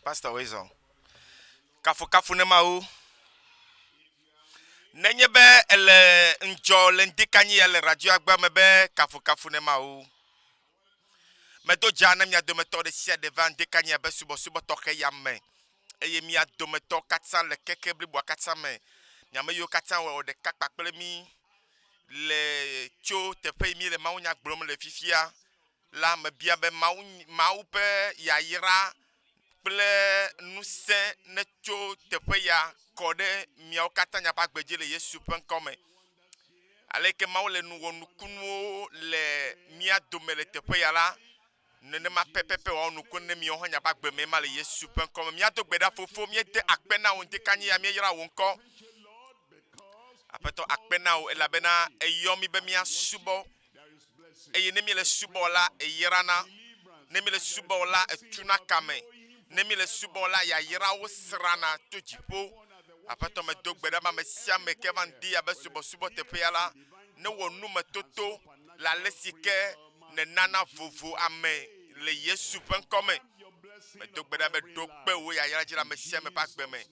Pastor Wezɔ. Kafukafu ne Mawu. Nenye be ele ŋdzɔ le ŋdikanyi ya le radio agba me be kafukafu ne Mawu. Medo dza ne mia dometɔ ɖe sia ɖe va ŋdikanyi abe subɔsubɔ tɔxɛ ya me eye mia dometɔ katã le keke bliboa katã me. Miame yiwo katã wɔ ɖeka kpakple mí le tso teƒe yi míele mawunya gblɔm le fifia la, mebia be Mawu, Mawu ƒe yayra kple ŋusẽ netso teƒe ya kɔ ɖe miawo katã miaƒe agbe dzi le Yesu ƒe ŋkɔ me. Aleke Mawu le nu wɔ nukunuwo le mía dome le teƒe ya la, nenema pɛpɛpɛ wòawɔ nukunu ne miawo hã miaƒe agbe me ma le Yesu ƒe ŋkɔ me. Míado gbe ɖa, Fofo, míede akpe na wò ŋdekanye ya, míeyra wò ŋkɔ. Aƒetɔ, akpe na wò elabena èyɔ mí be míasubɔ eye ne míele subɔ la, èyrana. Ne míele subɔ la, ètuna kame. Ne míele subɔ la, yayrawo srana tso dziƒo. Aƒetɔ, medo gbe ɖa be ame sia ame ke va ŋdi abe subɔsubɔ teƒea la, newɔ numetoto le ale si ke nènana vovo ame le Yesu ƒe ŋkɔ me. Medo gbe ɖa be ɖo kpe wò yayra dzi le ame sia ame ƒe agbe me.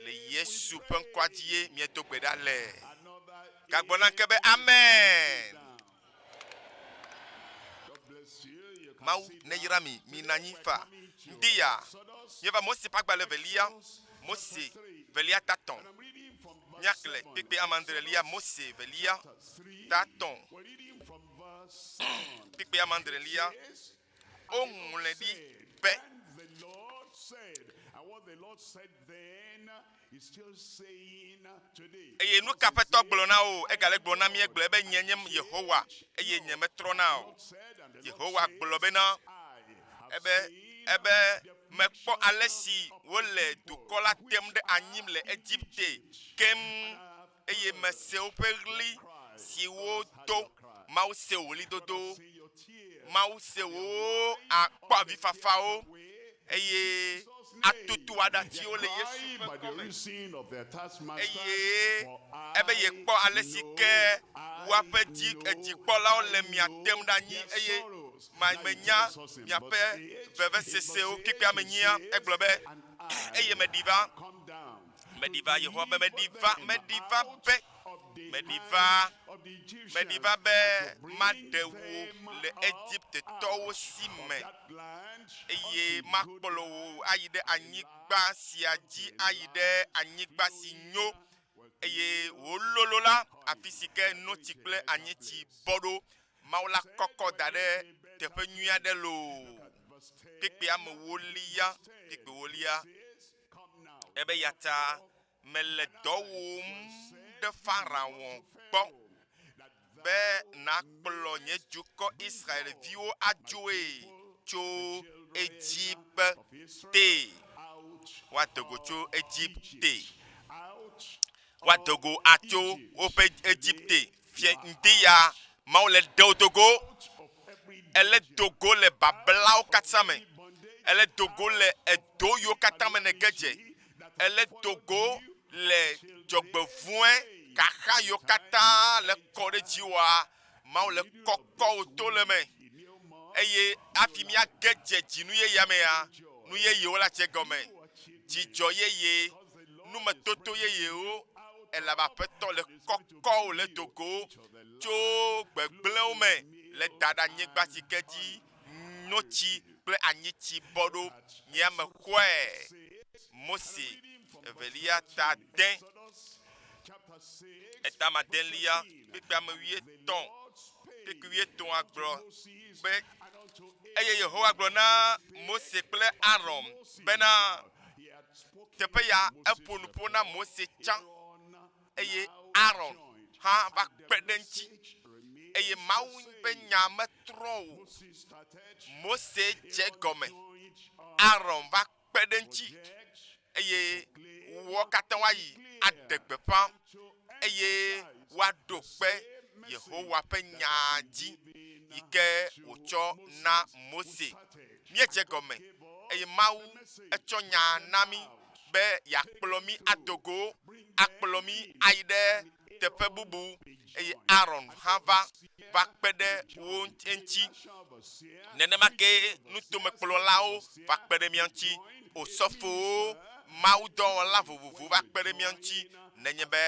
Le Yesu ƒe ŋkɔa dzi ye míedo gbe ɖa le. Gagblɔ na ke be amen. Mawu neyra mi, mina anyi fa. Ŋdi ya, míeva Mose ƒe agbalẽ velia, Mose velia ta tɔ̃. Míaxlẽ kpekpe amadrelia, Mose velia ta tɔ̃, kpekpe amadrelia. Woŋlɔe ɖi be. Eye nu ka Aƒetɔ gblɔ na wò? Egale gblɔ na mí egblɔ be, Nye nye Yehowa, eye nyemetrɔna o. Yehowa gblɔ bena, ebe, ebe mekpɔ ale si wole dukɔ la tem ɖe anyi le Egipte keŋ, eye mese woƒe ɣli si wodo. Mawu se wò ɣlidodo. Mawu se wò akpɔ avifafawo eye atoto aɖatsiwo le Yesu ƒe ŋkɔ me. Eye ebe yekpɔ ale si ke woaƒe dzi dzikpɔlawo le mia tem ɖe anyi eye menya miaƒe vevesesewo kpekpea me nyia. Egblɔ be, Eye meɖi va. Meɖi va, Yehowa be, meɖi va, meɖi va be, meɖi va, meɖi va be maɖe wò le Egiptetɔwo si me, eye makplɔ wò ayi ɖe anyigba sia dzi, ayi ɖe anyigba si nyo, eye wòlolo la, afi si ke notsi kple anyitsi bɔ ɖo. Mawu la kɔkɔ da ɖe teƒe nyui aɖe loo. Kpekpea me wolia, kpekpe wolia. Ebe ya ta mele dɔ wɔm ɖe Farao gbɔ be nakplɔ nye dukɔ Israelviwo adzoe tso Egipte. Woado go tso Egipte. Woado go atso woƒe Egipte. Fia ŋdi ya Mawu le ɖe wo do go. Ele do go le bablawo katã me. Ele do go le edo yiwo katã me nège dze. Ele do go le dzɔgbevɔ̃e xaxa yiwo katã le kɔ ɖe dziwòa. Mawu le kɔkɔ wò to le eme. Eye hafi míage dze dzinu yeyea mea, nu yeyewo la dze gɔme. Dzidzɔ yeye, numetoto yeyewo, elabe Aƒetɔ le kɔkɔ wò le do go tso gbegblẽwo me le da ɖe anyigba si ke dzi notsi kple anyitsi bɔ ɖo. Nye ame xɔe. Mose evelia ta ade, eta ame adelia kpekpe ame wuietɔ̃ kpekpe wuietɔ̃a gblɔ be, Eye Yehowa gblɔ na Mose kple Aron bena, Teƒe ya eƒo nuƒo na Mose tsã eye Aron hã va kpe ɖe eŋuti, eye Mawu ƒe nya metrɔ o. Mose dze egɔme, Aron va kpe ɖe eŋuti, eye wo katã woayi aɖe gbeƒã, eye woaɖo kpe Yehowa ƒe nyaa dzi yi ke wòtsɔ na Mose. Míedze egɔme, eye Mawu etsɔ nya na mí be yeakplɔ mí ado go, akplɔ mí ayi ɖe teƒe bubu, eye Aron hã va va kpe ɖe wo ŋuti. Nenema kee nutomekplɔlawo va kpe ɖe mía ŋuti. Osɔfowo, mawudɔwɔla vovovowo va kpe ɖe mía ŋuti nenye be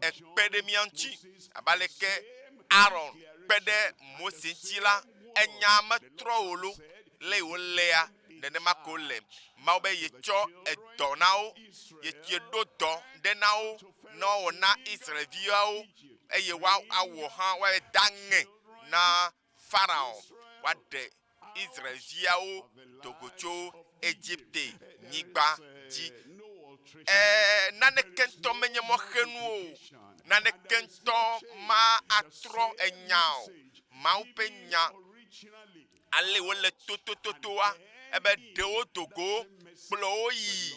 ekpe ɖe mía ŋuti abe aleke Aron kpe ɖe Mose ŋuti la, enya metrɔ o lo. Le wolea, nenema ko le. Mawu be yetsɔ edɔ na wo, yeɖo dɔ ɖe na wo ne woawɔ na Israelviawo eye woawɔ hã woada ŋe na Farao woaɖe Israelviawo do go tso Egipte nyigba dzi. E, naneke ŋutɔ menye mɔxenu o. Naneke ŋutɔ ma atrɔ enya o. Mawu ƒe nya ale wole totototoa ebe ɖewo do go kplɔ wo yi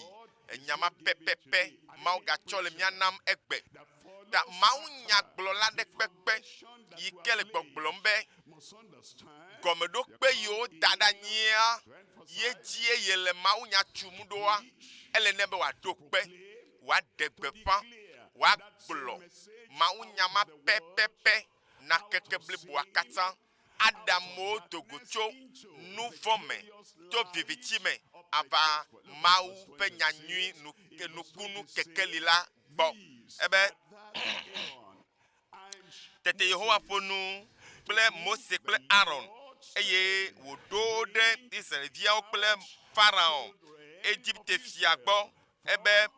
enya ma pɛpɛpɛ Mawu gatsɔ le mía nam egbe. Ta Mawu nyagblɔla ɖe kpekpe yi ke le gbɔgblɔm be gɔmeɖokpe yiwo da ɖe anyia ye dzie yele Mawu nya tum ɖoa, ele nɛ be wòaɖo kpe, wòaɖe gbeƒã, wòagblɔ Mawu nya ma pɛpɛpɛ na keke bliboa katã. aɖe amewo do go tso nu vɔ̃ me, tso viviti me ava Mawu ƒe nya nyui nukunu kekeli la gbɔ. Ebe, Tete Yehowa ƒo nu kple Mose kple Aron, eye wòɖo wo ɖe Israel-viawo kple Farao, Egipte fia gbɔ, ebe,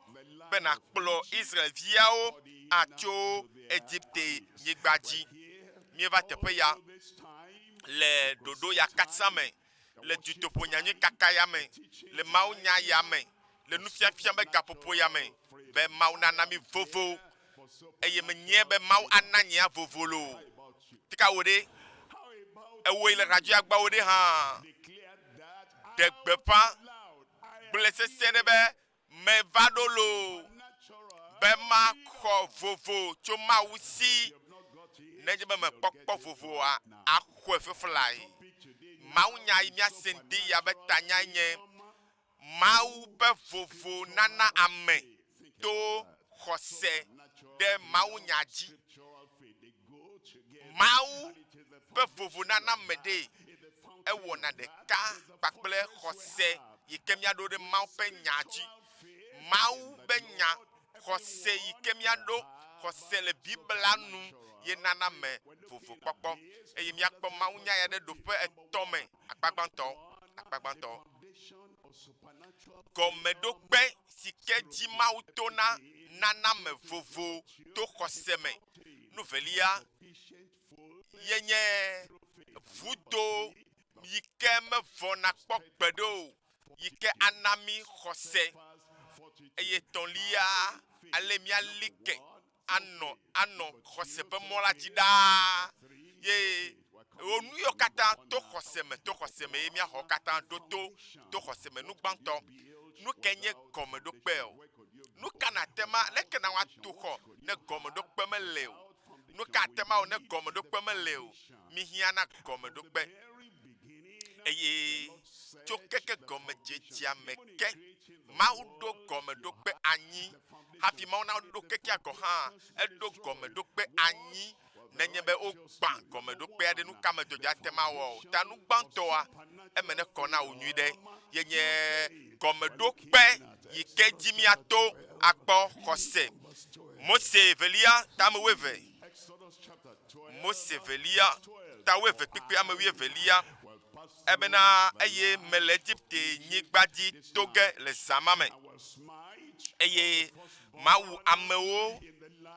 be nàkplɔ Israel-viawo atso Egipte-nyigba dzi. Míeva teƒe ya le ɖoɖo ya katã me, le dutoƒo nyanyui kaka ya me, le mawunya ya me, le nufiafia be gaƒoƒo ya me, be Mawu nana mí vovo. Eye menyae be Mawu ana nyea vovo loo. Tika wò ɖe, ewòe le radio ya gbɔ wò ɖe hã. Ɖe gbeƒã gblɔe sesẽ ɖe be, Meva ɖo loo be maxɔ vovo tso Mawu si. Nenye be mekpɔkpɔ vovoa, axɔe fiflae. Mawunya yi míase ŋdi ya be tanyae nye Mawu ƒe vovo nana ame to xɔse ɖe mawunya dzi. Mawu ƒe vovo nana ame ɖee, ewɔna ɖeka kpakple xɔse yi ke míaɖo ɖe Mawu ƒe nya dzi. Mawu ƒe nya, xɔse yi ke míaɖo, xɔse le Biblia nu ye nana ame vovokpɔkpɔ. Eye míakpɔ mawunya ya ɖe ɖoƒe etɔ̃ me, akpa gbãtɔ, akpa gbãtɔ. Gɔmeɖokpe si ke dzi Mawu tona nana ame vovo to xɔse me. Nu velia ye nye vudo yi ke mevɔna kpɔ gbeɖe o, yi ke ana mí xɔse. Eye etɔ̃lia, ale míali ke anɔ anɔ xɔse ƒe mɔ la dzi ɖaa. Ye wo nu yiwo katã to xɔse me, to xɔse me ye míaxɔ wo katã ɖo to to xɔse me. Nu gbãtɔ, nu kae nye gɔmeɖokpe o? Nu ka nàte ma, leke na woatu xɔ ne gɔmeɖokpe mele o? Nu ka ate ma wɔ ne gɔmeɖokpe mele o? Míhiã na gɔmeɖokpe. Eye tso keke gɔmedzedzea me ke, Mawu ɖo gɔmeɖokpe anyi. Hafi Mawu naɖo kekea gɔ̃ hã, eɖo gɔmeɖokpe anyi. Nenye be wogbã gɔmeɖokpea ɖe, nuka me dzodzro ate ŋu awɔ o? Ta nu gbãtɔa, eme nekɔ na wò nyuiɖe ye nye gɔmeɖokpe yi ke dzi míato akpɔ xɔse. Mose evelia ta ame wuieve. Mose evelia ta wuieve kpekpe ame wuievelia. Ebena eye mele Egipte nyigba dzi to ge le zã ma me, eye mawu amewo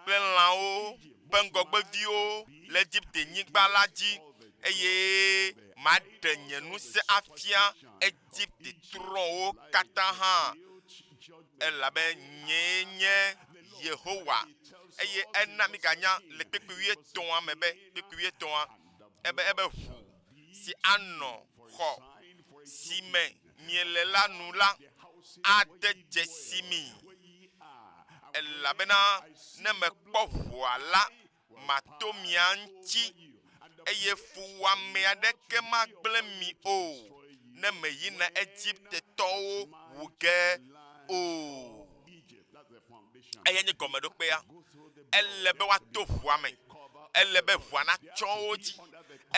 kple lãwo ƒe ŋgɔgbeviwo le Egipte nyigba la dzi, eye maɖe nye ŋusẽ afia Egipte trɔ̃wo katã hã, elabe nyee nye Yehowa. Eye ena míganya le kpukpui wuietɔ̃a me be, kpukpui wuietɔ̃a, ebe ebe ʋu si anɔ xɔ si me miele la nu la ade dzesi mi, elabena ne mekpɔ ʋua la, mato mia ŋuti, eye fuwɔame aɖeke magblẽ mi o, ne meyina Egiptetɔwo wu ge o. Eyae nye gɔmeɖokpea. Ele be woato ʋua me. Ele be ʋua natsɔ wo dzi.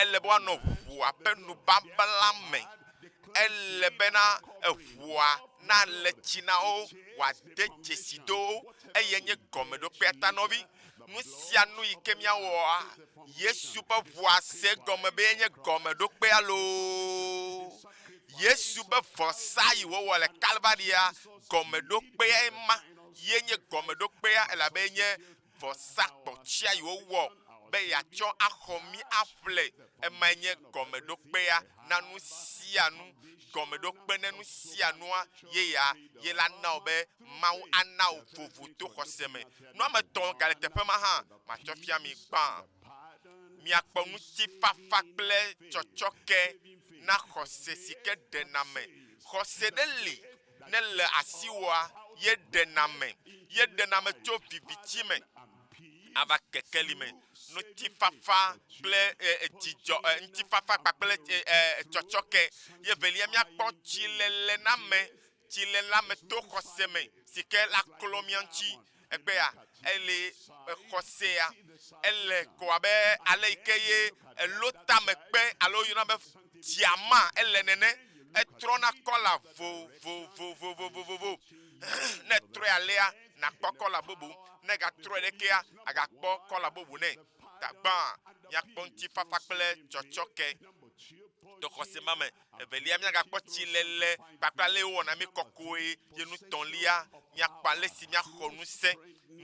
Ele be woanɔ ʋua ƒe nubabla me. Ele bena eʋua na le tsi na wo wòade dzesi do wo. Eyae nye gɔmeɖokpea ta nɔvi. Nu sia nu yi ke míawɔa, Yesu ƒe ʋua se gɔme be yenye gɔmeɖokpea loo. Yesu ƒe vɔsa yi wòwɔ le Kalvaria, gɔmeɖokpeae ma. Ye nye gɔmeɖokpea elabe enye vɔsa kpɔtsia yi wowɔ be yeatsɔ axɔ mí aƒle. Emae nye gɔmeɖokpea na nu sia nu. Gɔmeɖokpe ne nu sia nua ye ya ye la na wò be Mawu ana wò vovo to xɔse me. Nu ame tɔ̃ gale teƒe ma hã matsɔ fia mi gbã. Miakpɔ ŋutifafa kple tsɔtsɔke na xɔse si ke ɖena me. Xɔse ɖe li ne le asiwòa, ye ɖena me. Ye ɖena me tso viviti me ava kekeli me. Ŋutifafa kple dzidzɔ, ŋutifafa kpakple tsɔtsɔke. Ye velia míakpɔ tsilelename, tsilelename to xɔse me si ke la klɔ mía ŋuti. Egbea ele xɔsea ele ko abe ale yi ke ye elo tame kpe alo yɔna be diama ele nene. Etrɔna kɔla vovovovovovovo. Ne etrɔe alea, nakpɔ kɔla bubu. Ne egatrɔe ɖekea, agakpɔ kɔla bubu nɛ. Ta gbã, míakpɔ ŋutifafa kple tsɔtsɔke to xɔse ma me. Evelia, míagakpɔ tsilele kpakple ale wowɔna mí kɔkɔe. Ye nutɔ̃lia, míakpɔ ale si míaxɔ ŋusẽ,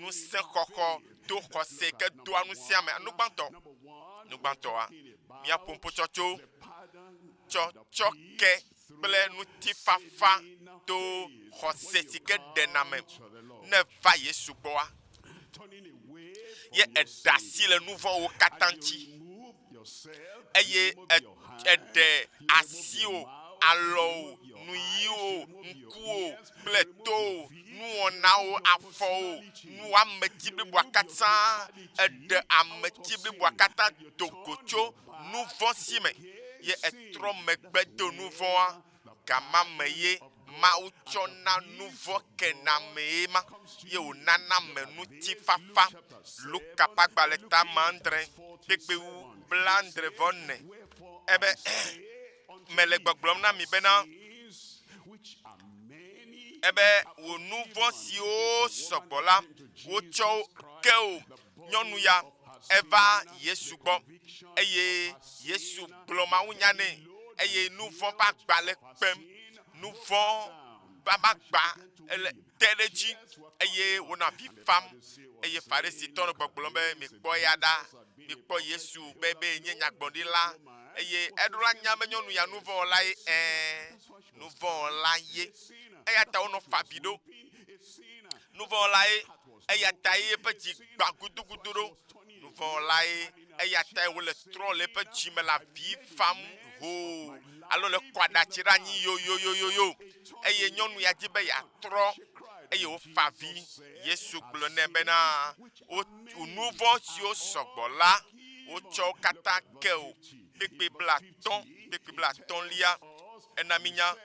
ŋusẽxɔxɔ to xɔse yi ke doa ŋusẽ ame. Nu gbãtɔ, nu gbãtɔa, míaƒo ŋpo tsɔ tso tsɔtsɔke kple ŋutifafa to xɔse si ke ɖena me. Ne èva Yesu gbɔa, ye èɖe asi le nu vɔ̃wo katã ŋuti eye eɖe asiwò, alɔwò, nuyiwo, ŋkuwò kple towo, nuwɔnawo, afɔwò, nu ameti bliboa katã. Eɖe ameti bliboa katã do go tso nu vɔ̃ si me ye etrɔ megbe do nu vɔ̃a. Gama me ye Mawu tsɔ na nu vɔ̃ kenamee ma ye wònana me ŋutifafa. Luka ƒe agbalẽ ta adre kpekpe wu blaadre vɔ ene. Ebe, Mele gbɔgblɔm na mi bena, ebe wò nu vɔ̃ siwo sɔgbɔ la, wotsɔ wo ke wò. Nyɔnu ya eva Yesu gbɔ eye Yesu gblɔ mawunya nɛ eye nu vɔ̃ ƒe agba le kpem. Nu vɔ̃ ƒe agba ele te ɖe edzi eye wònɔ avi fam eye Farisitɔ nɔ gbɔgblɔm be mikpɔ eya ɖa, mikpɔ Yesu be be nye nyagblɔɖila eye eɖo la nya be nyɔnu ya nu vɔ̃ wɔla ye. Ɛ̃, nu vɔ̃ wɔla ye. Eya ta wonɔ fa avi ɖo. Nu vɔ̃ wɔla ye. Eya tae eƒe dzi gbã gudugudu ɖo. Nu vɔ̃ wɔlae, eya tae wòle trɔ le eƒe dzi me le avi fam hoo alo le kɔ aɖatsi ɖe anyi yoyoyoyoyo. Eye nyɔnu ya di be yeatrɔ eye wòfa avi. Yesu gblɔ nɛ bena, Wò nu vɔ̃ siwo sɔgbɔ la, wotsɔ wo katã ke wò. Kpukpui blaatɔ̃, kpukpui blaatɔ̃lia, ena mínya.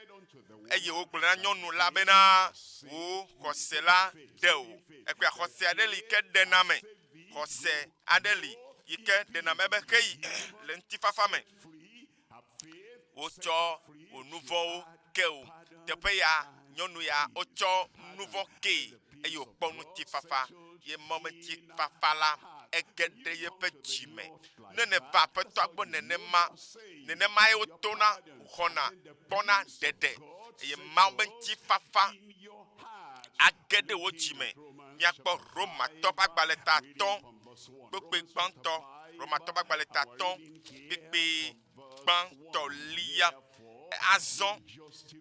Eye wogblɔ na nyɔnu la bena, Wò xɔse la ɖe wò. Ekpɔa, xɔse aɖe li ke ɖena ame. Xɔse aɖe li yi ke ɖena ame be xeyi le ŋutifafa me. Wotsɔ wò nu vɔ̃wo ke wò. Teƒe ya, nyɔnu ya, wotsɔ nu vɔ̃ kee eye wòkpɔ ŋutifafa. Ye mɔmeŋutifafa la, ege ɖe yeƒe dzi me. Ne nèva Aƒetɔa gbɔ nenema, nenemae wotona xɔna kpɔna ɖeɖe, eye Mawu ƒe ŋutifafa age ɖe wò dzi me. Míakpɔ Romatɔ ƒe agbalẽ ta atɔ̃ kpukpui gbãtɔ. Romatɔ ƒe agbalẽ ta atɔ̃ kpukpui gbãtɔ lia. Azɔ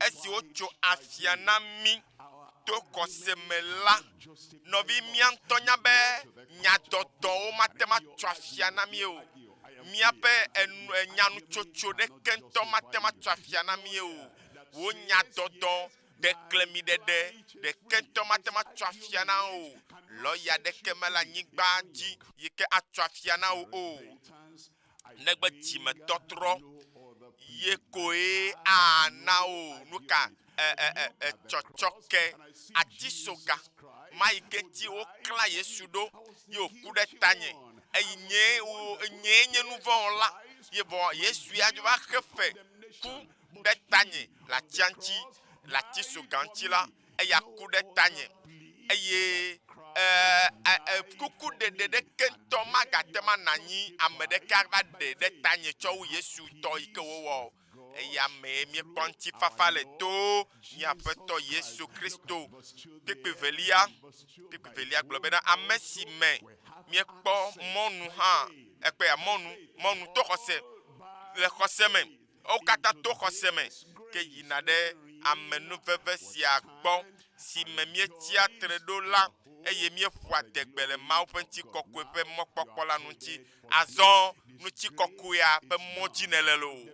esi wotso afia na mí to xɔse me la, nɔvi, mía ŋutɔ nya be nyadɔdɔwo mate ŋu atso afia na mí o. Míaƒe enu, nyanutsotso ɖeke ŋutɔ mate ŋu atso afia na mí o. Wò nyadɔdɔ, ɖeklemiɖeɖe ɖeke ŋutɔ mate ŋu atso afia na wò o. Lɔya ɖeke mele anyigba dzi yi ke atso afia na wò o. Negbe dzimetɔtrɔ ye koe ana wò nuka e, e, e, e, tsɔtsɔke atisoga ma yi ke ŋuti woklã Yesu ɖo ye wòku ɖe tanye. Eyi nyee wo nyee nye nu vɔ̃ wɔla ye vɔ Yesu ya dzo va xe fe ku ɖe tanye le atia ŋuti. le atisoga ŋuti la, eya ku ɖe tanye eye kuku ɖeɖe ɖeke ŋutɔ magate ŋu anɔ anyi ame ɖeke ava ɖe ɖe tanye tsɔ wu Yesu tɔ yi ke wòwɔ o. Eya mee míekpɔ ŋutifafa le to mía Aƒetɔ Yesu Kristo. Kpukpui velia, kpukpui velia gblɔ bena ame si me míekpɔ mɔnu hã, ekpea mɔnu, mɔnu to xɔse, le xɔse me. Wo katã to xɔse me ke yina ɖe amenuveve sia gbɔ si me míetsia tre ɖo la, eye míeƒoa adegbe le Mawu ƒe ŋutikɔkɔe ƒe mɔkpɔkpɔ la ŋuti. Azɔ ŋutikɔkɔea ƒe mɔ dzi nèle loo.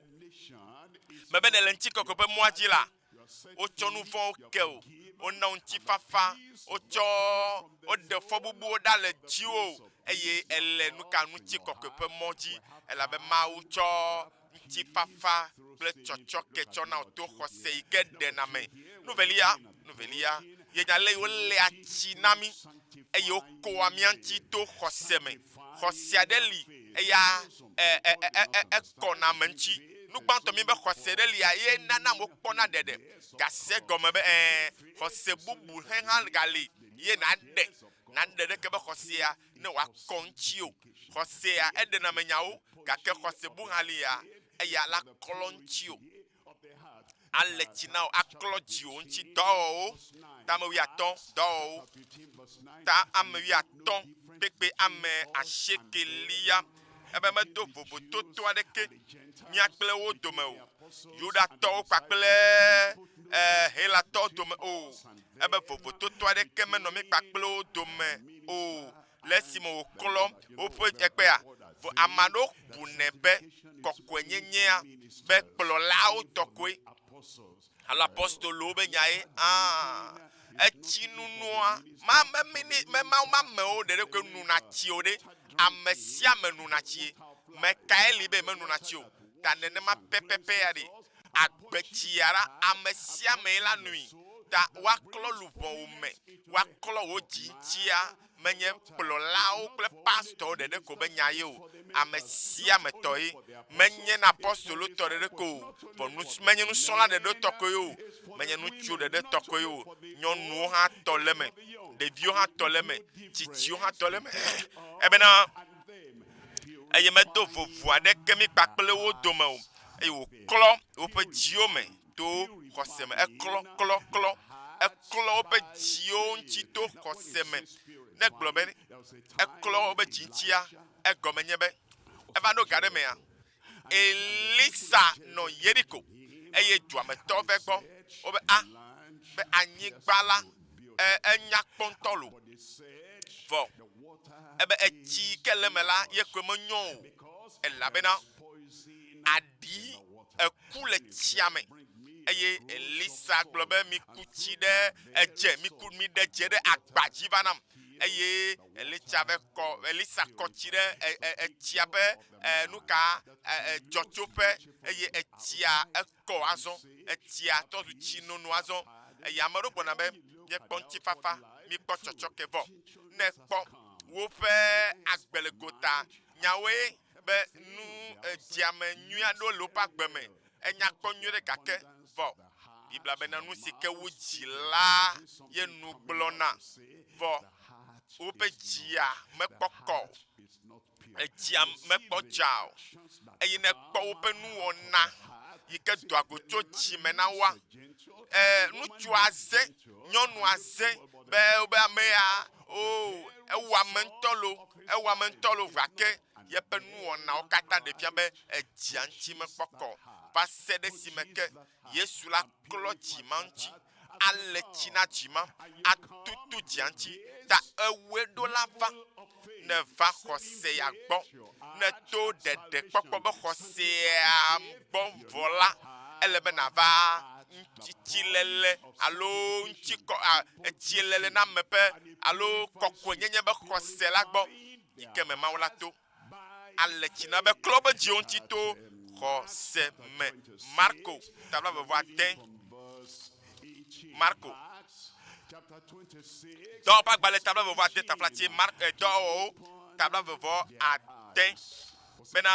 Mebe nèle ŋutikɔkɔe ƒe mɔa dzi la, wotsɔ nu vɔ̃wo ke wò, wona wò ŋutifafa, wotsɔ woɖe fɔbubuwo ɖa le dziwò eye èle nuka ŋutikɔkɔe ƒe mɔ dzi elabe Mawu tsɔ ŋutifafa kple tsɔtsɔke tsɔ na wò to xɔse yi ke ɖena me. Nu velia, nu velia ye nye ale yi wolea tsi na mí eye wokɔa mía ŋuti to xɔse me. Xɔse aɖe li eya e, e, e, e, ekɔna ame ŋuti. Nu gbãtɔ mi be xɔse ɖe lia ye nana amewo kpɔna ɖeɖe. Gase gɔme be ẽ, xɔse bubu hẽ hã gali ye naɖe, naɖe ɖeke be xɔsea ne wòakɔ ŋutiwò. Xɔsea eɖena ame nyawo gake xɔse bu hã lia eya la klɔ ŋutiwò. Ale tsi na wò aklɔ dziwò ŋuti dɔwɔwɔwo ta ame wuiatɔ̃ dɔwɔwɔwo ta ame wuiatɔ̃ kpekpe ame asiekelia ebe medo vovototo aɖeke mía kple wo dome o, Yudatɔwo kpakple eh, Helatɔwo dome o. Ebe vovototo aɖeke menɔ mí kpakple wo dome o le esime wòklɔ woƒe ekpea. Vɔ ame aɖewo bunɛ be kɔkɔenyenyea be kplɔlawo tɔ koe alo apostolowo be nyae. Aa, etsi nunua ma me mini me ma ma amewo ɖeɖe koe nuna tsi o ɖe. Ame sia ame nuna tsie. Me kae li be menuna tsi o? Ta nenema pɛpɛpɛ ya ɖe. Agbetsia la, ame sia ame la nui. Ta woaklɔ luʋɔwò me, woaklɔ wò dzi ŋutia, menye kplɔlawo kple pastɔwo ɖeɖe ko be nya ye o, ame sia ame tɔ ye. Menye na apostolo tɔ ɖeɖe ko o, vɔ nus, menye nusrɔ̃la ɖeɖe tɔ koe o, menye ŋutsuwo ɖeɖe tɔ koe o, nyɔnuwo hã tɔ le eme, ɖeviwo hã tɔ le eme, tsitsiwo hã tɔ le eme. Ebena eye medo vovo aɖeke mí kpakple wo dome o, eye wòklɔ woƒe dziwo me to xɔse me. Eklɔ, klɔ, klɔ. Eklɔ woƒe dziwo ŋuti to xɔse me. Ne gblɔ be eklɔ woƒe dzi ŋutia, egɔme nye be eva ɖo ga ɖe mea, Elisa nɔ Yeriko eye dua me tɔwo va egbɔ. Wobe a be anyigba la e, enya kpɔ ŋutɔ lo. Vɔ ebe etsi yi ke le eme la ye koe menyo o elabena aɖi eku le tsia me. Eye Elisa gblɔ be miku tsi ɖe edze, miku miɖe dze ɖe agba dzi va nam. Eye Elisa be kɔ Elisa kɔ tsi ɖe etsia ƒe nuka dzɔtsoƒe eye etsia ekɔ azɔ. Etsia trɔ zu tsi nono azɔ. Eye ame aɖewo gblɔna be míekpɔ ŋutifafa, míekpɔ tsɔtsɔke vɔ. Ne ekpɔ woƒe agbe le gota nyawoe be nu dzeame nyui aɖewo le woƒe agbe me. Enya kpɔ nyuie ɖe gake vɔ. Biblia bena nu si ke wu dzi la ye nu gblɔna. Vɔ woƒe dzia mekpɔ kɔ o. Edzia mekpɔ dza o. Eye ne ekpɔ woƒe nuwɔna yi ke doa go tso dzi me na woa, e, ŋutsua ze, nyɔnua ze be wobe ame ya, o, ewɔ ame ŋutɔ lo, ewɔ ame ŋutɔ lo, gake yeƒe nuwɔnawo katã ɖe fia be edzia ŋuti mekpɔ kɔ o. Va se ɖe esime ke Yesu la klɔ dzi ma ŋuti, ale tsi na dzi ma, atutu dzia ŋuti, ta ewɔe ɖo la va. Ne va xɔse ya gbɔ, ne to ɖeɖekpɔkpɔ be xɔsea gbɔ vɔ la, ele be nàva ŋutitsilele alo ŋutikɔ, etsielele na ame ƒe alo kɔkɔenyenye be xɔse la gbɔ. Yi ke me Mawu la to ale tsi na be klɔ be dziwo ŋuti to xɔse me. Marko ta blaeve-vɔ-ade. Marko. Dɔwɔƒe ƒe agbalẽ ta blaeve-vɔ-ade taflatse Mark eh, dɔwɔwɔwo ta blaeve-vɔ-ade bena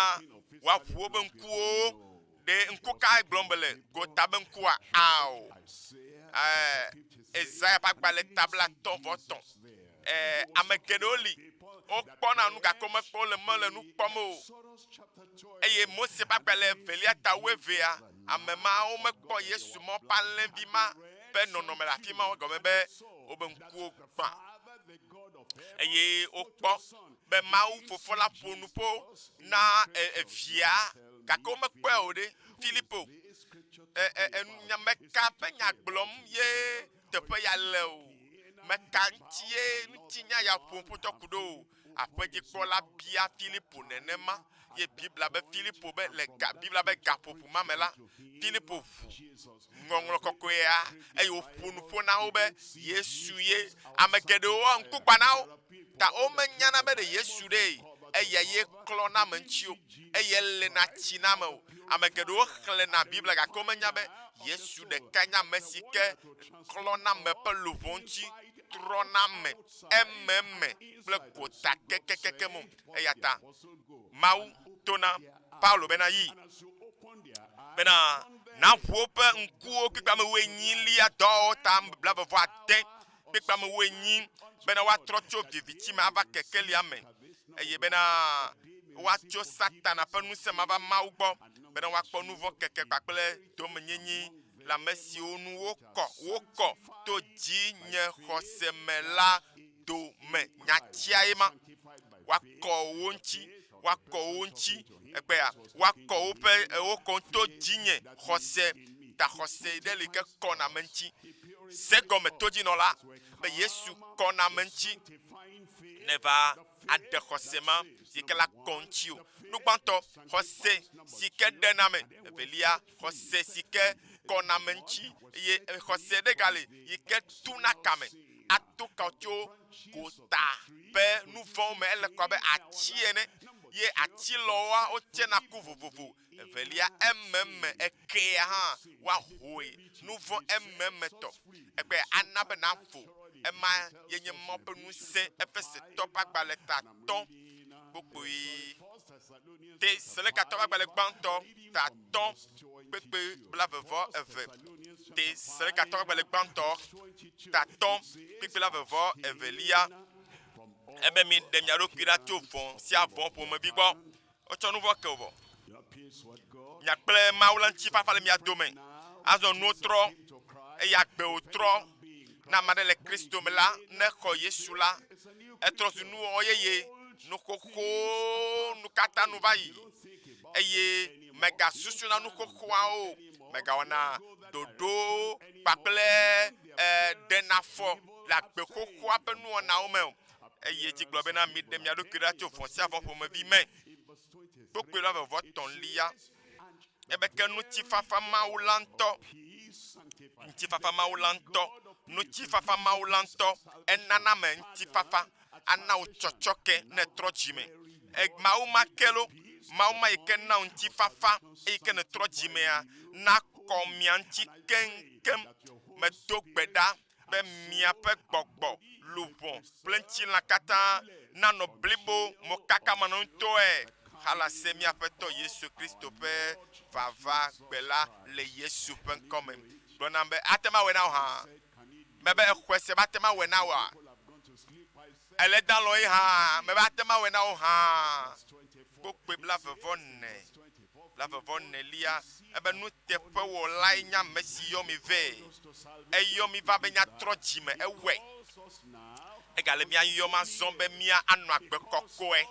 woaʋu woƒe ŋkuwo. Ɖe ŋku kae gblɔm mele? Gota be ŋkua? Ao. Ɛɛ, Esaya ƒe agbalẽ ta 50/3. Ɛɛ, ame geɖewo li, wokpɔna nu gake womekpɔ wole mele nu kpɔm o. Eye Mose ƒe agbalẽ evelia ta wuievea, ame mawo mekpɔ Yesu mɔ ƒe alẽvi ma ƒe nɔnɔme le afi ma o, egɔme be wobe ŋkuwo gbã. Eye wokpɔ be Mawu Fofo la ƒo nuƒo na evia gake womekpɔe o ɖe. Filipo, e, e, e, meka ƒe nya gblɔm ye teƒe ya le o? Meka ŋuti ye ŋutinya ya ƒom ƒo tsɔ ku ɖo o? Aƒedzikpɔla bia Filipo nenema ye Biblia be Filipo be le ga, Biblia be gaƒoƒo ma me la, Filipo ʋu Ŋɔŋlɔ Kɔkɔea eye wòƒo nuƒo na wo be Yesu ye. Ame geɖewo ŋku gbã na wo ta womenyana be ɖe Yesu ɖee eya ye klɔna ame ŋuti o, eye lena tsi na ame o. Ame geɖewo xlẽna Biblia gake womenya be Yesu ɖekae nye ame si ke klɔna ame ƒe luʋɔ ŋuti, trɔna ame ememe kple gota kekekekem o. Eya ta Mawu to na Paulo bena yi bena naʋu woƒe ŋkuwo kpekpe ame wuenyilia dɔwɔwɔ ta 20 kpekpe ame wuenyi bena woatrɔ tso viviti me ava kekelia me eye bena woatso Satana ƒe ŋusẽ me ava Mawu gbɔ bena woakpɔ nu vɔ̃ keke kpakple domenyenyi le ame siwo nu wokɔ wokɔ to dzinye xɔse me la dome. Nyatiae ma. Woakɔ wo ŋuti, woakɔ wo ŋuti egbea, woakɔ woƒe wokɔ to dzinye xɔse ta xɔse ɖe li ke kɔna ame ŋuti. Se gɔme todzinɔla be Yesu kɔna ame ŋuti neva aɖe xɔse ma si ke la kɔ ŋuti o. Nu gbãtɔ, xɔse si ke ɖena ame. Evelia, xɔse si ke kɔna ame ŋuti eye xɔse ɖe gali yi ke tuna kame ato ka tso gota ƒe nu vɔ̃wo me. Ele kɔ abe ati ene ye ati lɔwoa wotsena ku vovovo. Evelia, ememe ekea hã woahoe nu vɔ̃ ememe tɔ. Egbe ana be navo. Ema ye nye Mawu ƒe ŋusẽ. Efesetɔ ƒe agbalẽ ta tɔ̃ kpokpoe. Tesalonikato ƒe agbalẽ gbãtɔ ta tɔ̃ kpekpe 22. Tesalonikato ƒe agbalẽ gbãtɔ ta tɔ̃ kpekpe 22. Ebe miɖe mia ɖokui ɖa tso vɔ̃ sia vɔ̃ ƒomevi gbɔ. Wotsɔ nu vɔ̃ ke wò vɔ. Mia kple Mawu la ŋutifafa le mia dome. Azɔ nuwo trɔ eye agbewo trɔ. Ne ame aɖe le Kristo me la, ne exɔ Yesu la, etrɔ zu nuwɔwɔ yeye. Nu xoxowo nu katã nu va yi eye mègasusuna nu xoxoawo o. Mègawɔna ɖoɖo kpakple ɖenafɔ le agbe xoxoa ƒe nuwɔnawo me o. Eyi edzi gblɔ bena, Miɖe mia ɖokui ɖa tso vɔ̃ sia vɔ̃ ƒomevi me. Kpukpui 23. Ebe ke ŋutifafa Mawu la ŋutɔ, ŋutifafa Mawu la ŋutɔ, ŋutifafa Mawu la ŋutɔ, enana ame ŋutifafa, ana wò tsɔtsɔke ne ètrɔ dzime. E, Mawu ma ke lo, Mawu ma yi ke na wò ŋutifafa eyi ke nètrɔ dzimea, nakɔ mia ŋuti keŋkeŋ. Medo gbe ɖa be miaƒe gbɔgbɔ, luʋɔ kple ŋutilã katã nanɔ blibo mokakamanɔŋutɔe halase mía Aƒetɔ Yesu Kristo ƒe vava gbe la le Yesu ƒe ŋkɔ me. Gblɔ nam be, Ate ŋu awɔe na wò hã? Mebe exɔe se be ate ŋu awɔe na wòa? Ele da lɔ̃e hã? Mebe ate ŋu awɔe na wò hã? Kpokploe 44, 44 ebe nuteƒewɔlae nye ame si yɔ mi vɛ. Eyɔ mi va be míatrɔ dzi me. Ewɔe. Egale mía yɔm azɔ be mía anɔ agbe kɔkɔe.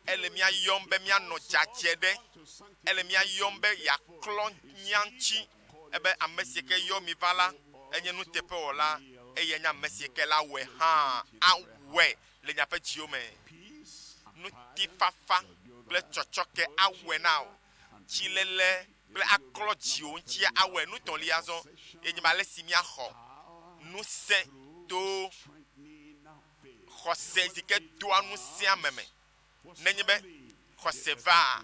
Ele mía yɔm be míanɔ dzadzɛ ɖe. Ele mía yɔm be yeaklɔ mía ŋuti. Ebe ame si ke yɔ mi va la, enye nuteƒewɔla eye enye ame si ke la wɔe hã awɔe le miaƒe dziwo me. Ŋutifafa kple tsɔtsɔke awɔe na wò. Tsilele kple aklɔ dziwò ŋuti awɔe. Nu tɔ̃lia azɔ ye nye be ale si míaxɔ ŋusẽ to xɔse si ke doa ŋusẽ ame me. Nenye be xɔse vaa,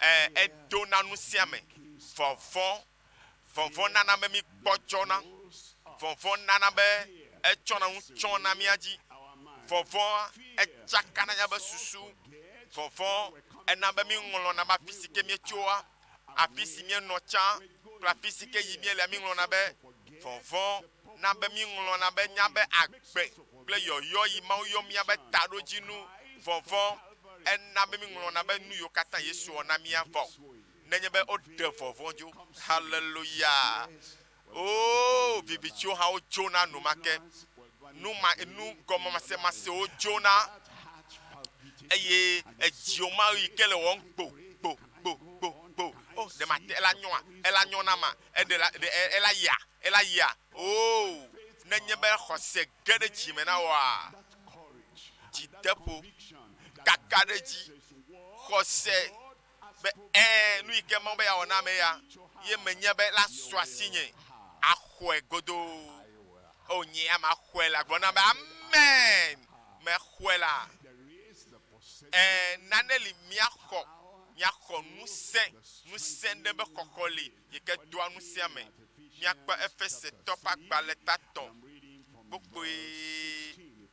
ɛ, edona ŋusẽ ame. Vɔvɔ̃, vɔvɔ̃ nana be mígbɔdzɔna. Vɔvɔ̃ nana be etsɔna nu tsɔna mía dzi. Vɔvɔ̃ etsakana míaƒe susu. Vɔvɔ̃ ena be míŋlɔna be afi si ke míetsoa. Afi si míenɔ tsã kple afi si ke yi míelea, míŋlɔna be vɔvɔ̃ na be míŋlɔna be nya be agbe kple yɔyɔ yi Mawu yɔ míabe taɖodzinu. Vɔvɔ̃ ena be míŋlɔna be nu yiwo katã Yesu wɔ na mía vɔ nenye be woɖe vɔvɔ̃ dzo. Haleluya! Oo, vivitiwo hã wodzona enumake. Nu ma, nu gɔmemasemasewo dzona eye edziwo ma yi ke le wɔm gbo, gbo, gbo, gbo, gbo. O, ɖe mate, ela nyɔa? Ela nyɔ na ma? Eɖe la, ɖe ela yia? Ela yia? Oo, nenye be xɔse ge ɖe dzi me na wòa, dzideƒo, kakaɖedzi, xɔse be ɛ̃, nu yi ke Mawu be yeawɔ na ame ya ye menye be la su asinye axɔe godoo. O, nye ya maxɔe la, gblɔ na be amen, mexɔe la. Ɛ̃, nane li míaxɔ, míaxɔ ŋusẽ, ŋusẽ ɖe be xɔxɔ li yi ke doa ŋusẽ ame. Míakpɔ Efesetɔ ƒe agbalẽ tatɔ kpukpui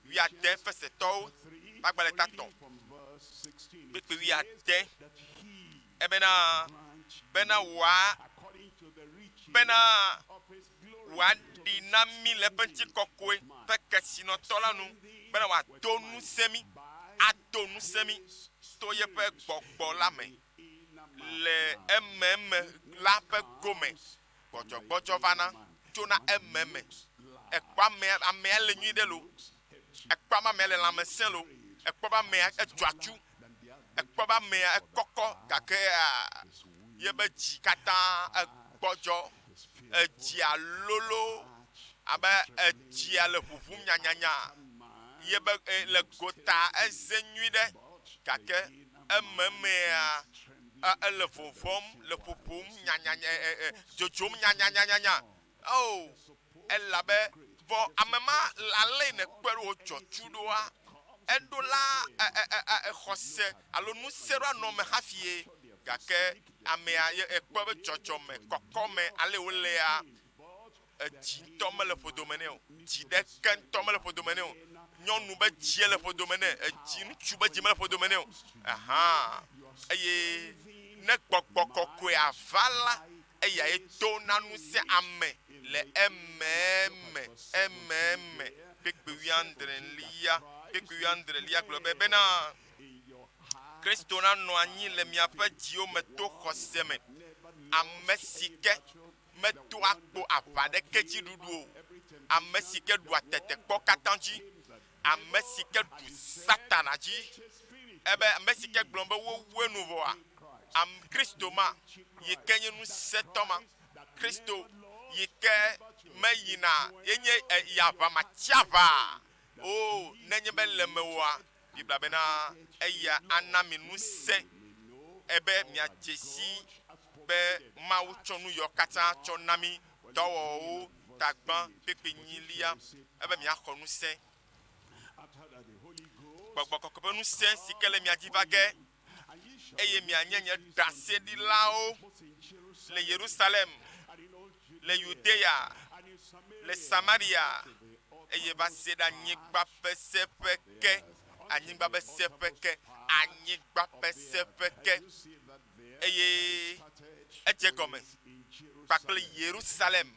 wuiade, Efesetɔwo ƒe agbalẽ tatɔ kpukpui wuiade, ebena, bena wòa, bena wòaɖi na mí le eƒe ŋutikɔkɔe ƒe kesinɔtɔ la nu, bena wòado ŋusẽ mí, ado ŋusẽ mí to yeƒe gbɔgbɔ la me. le ememe la ƒe gome. Gbɔdzɔgbɔdzɔ vana tsona ememe. Ekpɔ amea, amea le nyui ɖe lo. Ekpɔ be amea le lãmesẽ lo. Ekpɔ be amea edzɔ atsu. Ekpɔ be amea ekɔkɔ gakea yebe dzi katã egbɔdzɔ. Edzia lolo abe edzia le ʋuʋum nyanyanya. Yebe le gota eze nyui ɖe gake ememea, ele vɔvɔm, le ƒoƒom nyanyanya, dzodzom nyanyanyanya. O, elabe vɔ ame ma ale yi nèkpɔe ɖo wòdzɔ tsu ɖoa, eɖo la xɔse alo ŋusẽ ɖo anɔ eme hafi ye. Gake amea ye ekpɔe be dzɔdzɔme, kɔkɔme ale wòlea, Edzi ŋutɔ mele ƒodome nɛ o. Dzi ɖeke ŋutɔ mele ƒodome nɛ o. Nyɔnu be dzie le ƒodome nɛ. Edzi ŋutsu be dzi mele ƒodome nɛ o. Aha. Eye ne gbɔgbɔ kɔkɔea va la, eyae do na ŋusẽ ame le ememe, ememe. Kpukpui wuiadrelia, kpukpui wuiadrelia gblɔ be bena, Kristo nanɔ anyi le miaƒe dziwo me to xɔse me, ame si ke medoa kpo aʋa ɖeke dzi ɖuɖu o, ame si ke ɖua tetekpɔ katã dzi, ame si ke ɖu Satana dzi, ebe ame si ke gblɔ be wowu enu vɔa, am Kristo ma yi ke nye ŋusẽtɔ ma, Kristo yi ke meyina yenye yi aʋa matsiaʋa o, nenye be le mewòa, Biblia bena eya ana mi ŋusẽ ebe miadze si be Mawu tsɔ nu yawo katã tsɔ na mi, dɔwɔwɔwo, tagbã, kpekpenyilia, ebe miaxɔ ŋusẽ. Gbɔgbɔ kɔkɔe ƒe ŋusẽ si ke le mia dzi va ge, eye mianye nye ɖaseɖilawo le Yerusalem, le Yudea, le Samaria, eye va se ɖe anyigba ƒe seƒe ke, anyigba ƒe seƒe ke, anyigba ƒe seƒe ke. Eye edze gɔme kpakple Yerusalem.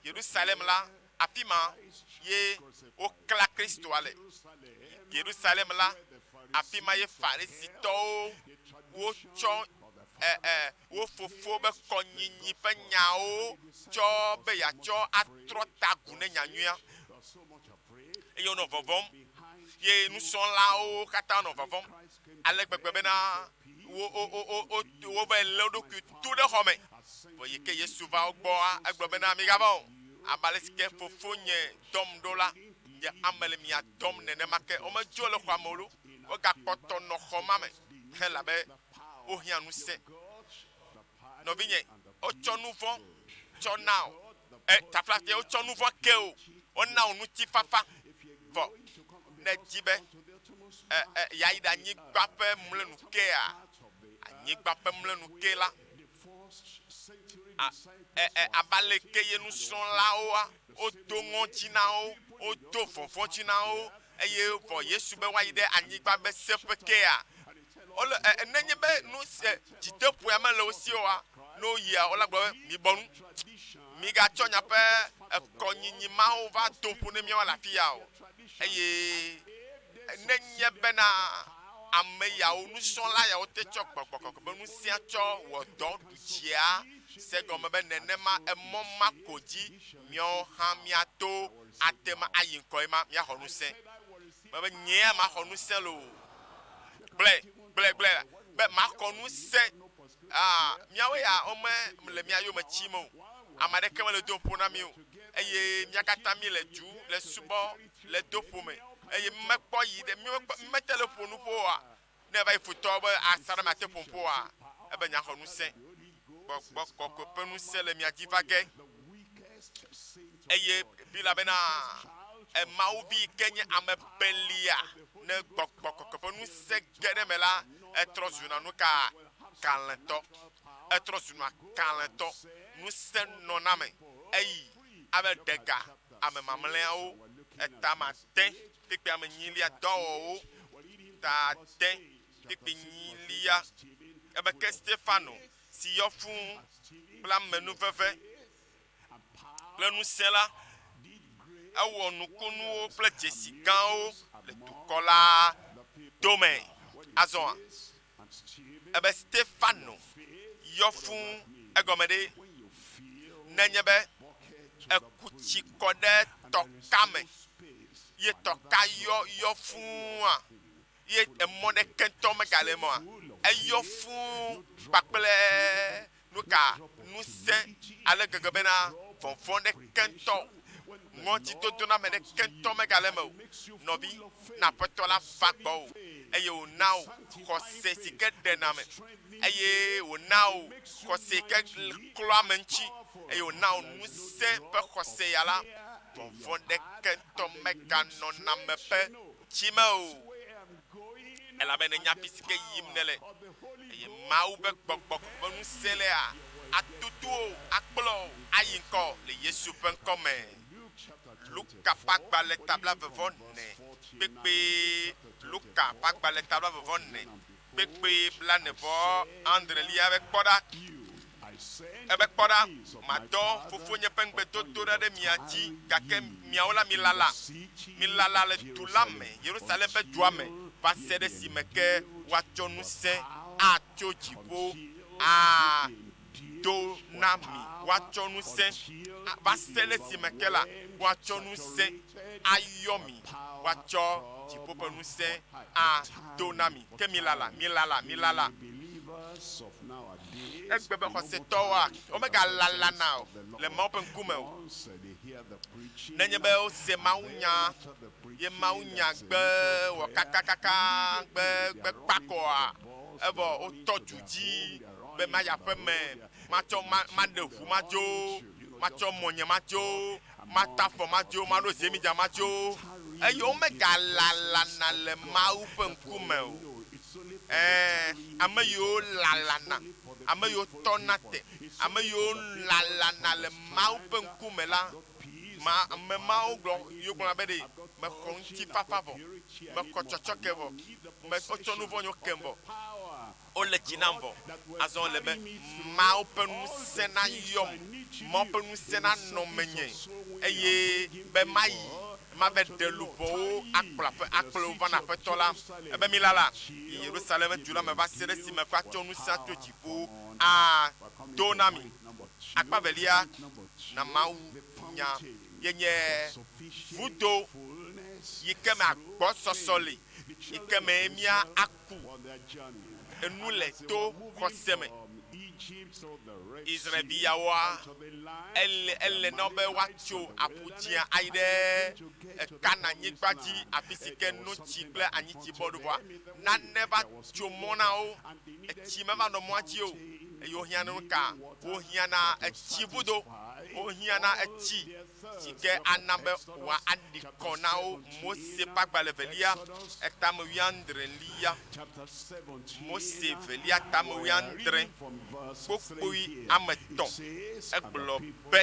Yerusalem la, afi ma ye woklã Kristoa le. Yerusalem la, afi ma ye Farisitɔwo wotsɔ e, e, wo fofo be kɔnyinyi ƒe nyawo tsɔ be yeatsɔ atrɔ ta gu ne nyanyuia. Eye wonɔ vɔvɔ̃m, ye nusrɔ̃lawo katã nɔ vɔvɔ̃m ale gbegbe bena wo, wo, wo, wo, wo, wova lé wo ɖokui tu ɖe xɔ me. Vɔ yi ke Yesu va wo gbɔa, egblɔ bena, Migavɔ̃ o, abe ale si ke Fofonye dɔm ɖo la, nye ame le mia dɔm nenema ke. Womedzo le xɔa me o lo, wogakpɔtɔ nɔ xɔ ma me, elabe wohiã ŋusẽ. Nɔvinye, wotsɔ nu vɔ̃ tsɔ na wò. E, taflatse, wotsɔ nu vɔ̃ ke wò. Wona wò ŋutifafa. Vɔ ne èdi be e, e, yeayi ɖe anyigba ƒe mlɔenu kea, anyigba ƒe mlɔenu ke la, a, e, e, abe aleke ye nusrɔ̃lawoa, wodo ŋɔdzi na wo, wodo vɔvɔ̃ dzi na wo, eye vɔ Yesu be woayi ɖe anyigba ƒe seƒe kea, Wole e, nenye be nu se dzideƒoea mele wo si oa, ne woyia, wola gblɔ be, mibɔ nu. Migatsɔ miaƒe ekɔnyinyi mawo va do ƒo ne míawo le afi ya o. Eye nenye bena ame yawo, nusrɔ̃la yawo te tsɔ gbɔgbɔ kɔkɔe be ŋusẽa tsɔ wɔ dɔ ɖu dzia, se gɔme be nenema emɔ ma ko dzi míawo hã míato ate ŋu ayi ŋkɔe ma, míaxɔ ŋusẽ. Mebe nyea maxɔ ŋusẽ loo. Gblɔe, gblɔe, gblɔe be maxɔ ŋusẽ. Ah, míawo ya wome le mía yome tsim o. Ame aɖeke mele dom ƒo na mí o. Eye mía katã míele du le subɔ le do ƒome. Eye mekpɔ yi ɖe, mímekpɔ, mímete le ƒo nu ƒo oa? Ne eva yi futɔwo be asaɖa me ate ƒom ƒo oa? Ebe nyaxɔ ŋusẽ. Gbɔgbɔ kɔkɔe ƒe ŋusẽ le mia dzi va ge. Eye Biblia bena, Mawu vi yi ke nye ame belia, ne gbɔgbɔ kɔkɔe ƒe ŋusẽ ge ɖe eme la, etrɔ zuna nu ka? Kalẽtɔ. Etrɔ zuna kalẽtɔ. Ŋusẽ nɔna eme. Eyi ave ɖe ga ame mamlɛawo. Eta ame ade kpekpe ame enyilia dɔwɔwɔwo. Ta ade kpekpe enyilia. Ebe ke Stefano si yɔ fũu kple amenuveve kple ŋusẽ la, ewɔ nukunuwo kple dzesi gãwo le dukɔ la dome. Azɔa, ebe Stefano yɔ fũu egɔme ɖe nenye be eku tsi kɔ ɖe tɔka me ye tɔka yɔ yɔ fũua, ye emɔ ɖeke ŋutɔ megale eme oa, eyɔ fũu kpakple nuka ŋusẽ ale gbegbe bena vɔvɔ̃ ɖeke ŋutɔ, ŋɔdzidodoname ɖeke ŋutɔ megale eme o. Nɔvi, ne Aƒetɔ la va gbɔwò eye wòna wò xɔse si ke ɖena ame, eye wòna wò xɔse yi ke klɔa ame ŋuti, eye wòna wò ŋusẽ ƒe xɔse ya la, vɔvɔ̃ ɖeke ŋutɔ meganɔna ame ƒe dzi me o, elabe nènya afi si ke yim nèle, eye Mawu ƒe gbɔgbɔ kɔkɔe ƒe ŋusẽ lea, atutu wò, akplɔ wò ayi ŋkɔ le Yesu ƒe ŋkɔ me. Luka ƒe agbalẽ ta blaeve-vɔ-ene kpekpe Luka ƒe agbalẽ ta blaeve-vɔ-ene kpekpe blaene-vɔ-adrelia be, Kpɔ ɖa, Ebe, Kpɔ ɖa, madɔ Fofonye ƒe ŋugbedodo ɖa ɖe mia dzi, gake miawo la milala, milala le du la me, Yerusalem ƒe dua me, va se ɖe esime ke woatsɔ ŋusẽ atso dziƒo ado na mi. Woatsɔ ŋusẽ, va se ɖe esime ke la, woatsɔ ŋusẽ ayɔ mi, woatsɔ dziƒo ƒe ŋusẽ ado na mi. Ke milala, milala, milala. Egbe be xɔsetɔwoa, womegalalana o le Mawu ƒe ŋkume o. Nenye be wose mawunya ye mawunya gbe wɔ kakakaka gbe gbe kpakɔa, evɔ wotɔ du dzi be mayi aƒe me, matsɔ ma maɖe ʋu madzo, matsɔ mɔnye madzo, mata afɔ madzo, maɖo zemidza madzo, eye womegalalana le Mawu ƒe ŋkume o. Ɛ̃, ame yiwo lalana, ame yiwo tɔna te, ame yiwo lalana le Mawu ƒe ŋkume la, ma, ame mawo gblɔ, yiwo gblɔna be ɖe, Mexɔ ŋutifafa vɔ, mexɔ tsɔtsɔke vɔ, me, wotsɔ nu vɔ̃nyewo kem vɔ, wole dzi nam vɔ. Azɔ ele be Mawu ƒe ŋusẽ nayɔm, Mawu ƒe ŋusẽ nanɔ menye, eye be mayi mave ɖe luʋɔwo akplɔ aƒe, akplɔ wo va na Aƒetɔ la. Ebe milala yi Yerusalem du la me va se ɖe esime ƒe atsɔ ŋusẽ atso dziƒo ado na mi. Akpa velia na Mawu nya ye nye vudo yi ke me agbɔsɔsɔ li, yi ke me mía aku enu le to xɔse me. Israelvi yawoa, ele, ele na wo be woatso aƒu dzĩa ayi ɖe Kanaan-nyigba dzi, afi si ke notsi kple anyitsi bɔ ɖo. Vɔa nane va tso mɔ na wo, etsi meva nɔ mɔa dzi o, eye wohiã na nu ka? Wohiã na etsi vudo, wohiã na etsi si ke ana be wòaɖi kɔ na wo. Mose ƒe agbalẽ evelia, etame wuiadrelia. Mose evelia, tame wuiadre, kpukpui ame etɔ̃, egblɔ be,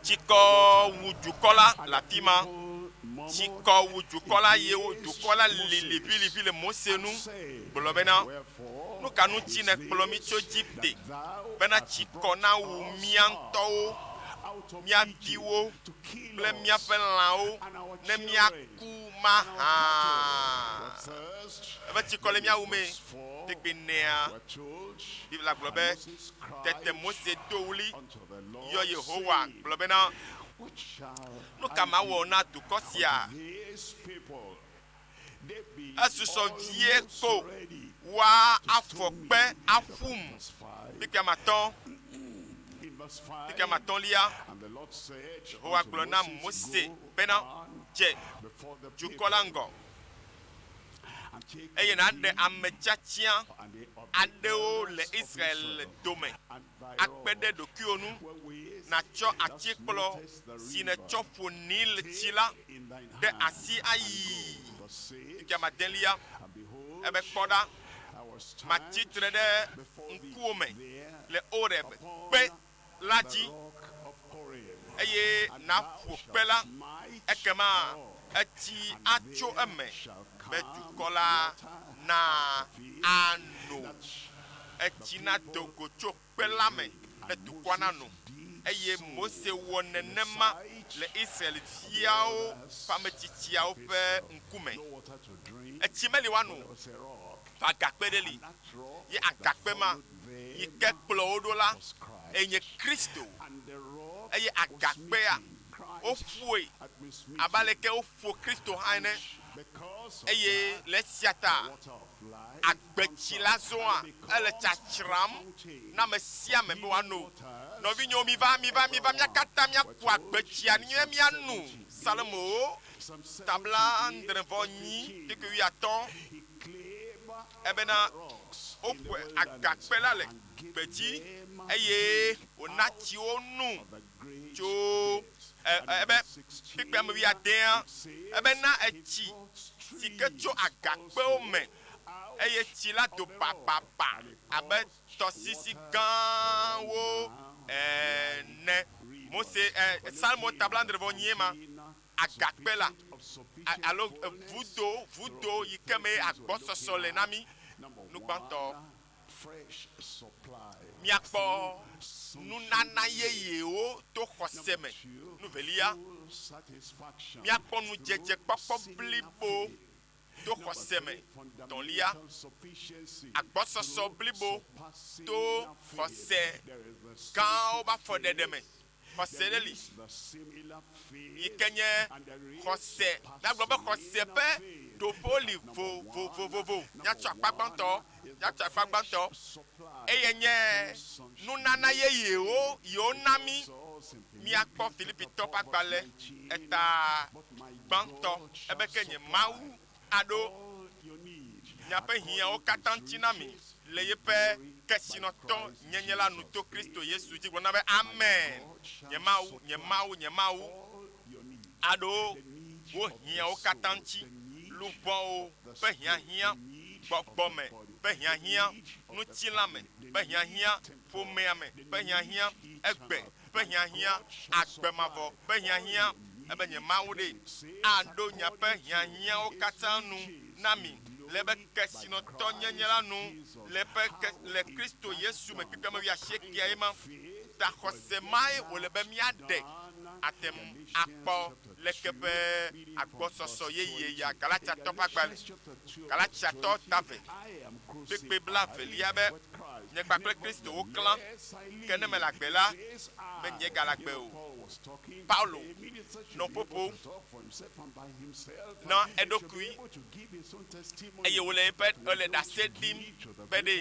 Tsikɔ wu dukɔ la le afi ma. Tsikɔ wu dukɔ la eye wo dukɔ la li liʋiliʋi le Mose nu gblɔ bena, Nu ka ŋuti nèkplɔ mí tso Egipte bena tsikɔ nawu mía ŋutɔwo, mía viwo kple míaƒe lãwo ne míaku mahã? Ebe tsikɔ le mía wumee. Kpekpe nɛa, Biblia gblɔ be, Tete Mose do ɣli yɔ Yehowa gblɔ bena, Nu ka mawɔ na dukɔ sia? Esusɔ vie ko woafɔ kpe aƒum. Kpukpui amatɔ̃, kpukpui amatɔ̃lia, Yehowa gblɔ na Mose bena, Dze dukɔ la ŋgɔ, eye nàɖe ame tiatia aɖewo le Israel dome. akpe ɖe ɖokuiwò ŋu nàtsɔ atikplɔ si nètsɔ ƒo Nil tsi la ɖe asi ayii. Ŋkeke adelia, ebe, Kpɔ ɖa, matsi tre ɖe ŋkuwò me le Oreb kpe la dzi, eye nàƒo kpe la, ekema etsi atso eme be dukɔ la nano. Etsi nado go tso kpe la me ne dukɔa nano. Eye Mose wɔ nenema le Israel-viawo ƒe ametsitsiawo ƒe ŋkume. Etsi meli woano o, vɔ agakpe ɖe li, ye agakpe ma yi ke kplɔ wo ɖo la enye Kristo. Eye agakpea, woƒoe abe aleke woƒo Kristo hã ene, eye le esia ta agbetsi la zɔa, ele tsatsram na ame sia ame be wòano. Nɔvinyewo, miva, miva, miva, mía katã míaku agbetsia ne míano. Psalmowo, ta blaadre-vɔ-enyi kpukpui wuiatɔ̃, ebena, Woƒoe agakpe la le gbedzi, eye wòna tsi wo no tso ebe kpukpui ame wuiadea, ebena etsi si ke tso agakpewo me, eye tsi la do bababa abe tɔsisi gãwo ene. Mose, Psalmo ta blaadre-vɔ-enyie ma, agakpe la, alo vudo, vudo yi ke mee agbɔsɔsɔ le na mí. Nu gbãtɔ, míakpɔ nunana yeyewo to xɔse me. Nu velia, míakpɔ ŋudzedzekpɔkpɔ blibo to xɔse me. Tɔ̃lia, agbɔsɔsɔ blibo to xɔse gãwo ƒe afɔɖeɖe me. Xɔse ɖe li yi ke nye xɔse. Míagblɔ be xɔse ƒe ɖoƒewo li vovovovo. Míatsɔ akpa gbãtɔ, míatsɔ akpa gbãtɔ. Eye nye nunana yeyewo yi wona mí. Míakpɔ Filipitɔ ƒe agbalẽ eta gbãtɔ ebe ke nye Mawu aɖo miaƒe hiãwo katã ŋuti na mi le yeƒe kesinɔtɔ nyenye la nu to Kristo Yesu dzi. Gblɔ na be, Amen! Nye Mawu, nye Mawu, nye Mawu aɖo wò hiãwo katã ŋuti, luʋɔwo ƒe hiahiã, gbɔgbɔ me ƒe hiahiã, ŋutilã me ƒe hiahiã, ƒomea me ƒe hiahiã, egbe ƒe hiahiã, agbe mavɔ ƒe hiahiã, ebe nye Mawu ɖe aɖo miaƒe hiahiãwo katã nu na mi le eƒe kesinɔtɔnyenye la nu le eƒe ke, le Kristo Yesu me kpekpe me wuiasiekɛa ye ma. Ta xɔse mae wòle be míaɖe ate ŋu akpɔ leke ƒe agbɔsɔsɔ yeye ya. Galatiatɔ ƒe agbalẽ, Galatiatɔ ta ve, kpekpe blaevelia be, Nye kpakple Kristo woklã, ke ne mele agbe la, menye gale agbe o. Paulo nɔ ƒoƒom na eɖokui eye wòle eƒe ele ɖase ɖim be ɖe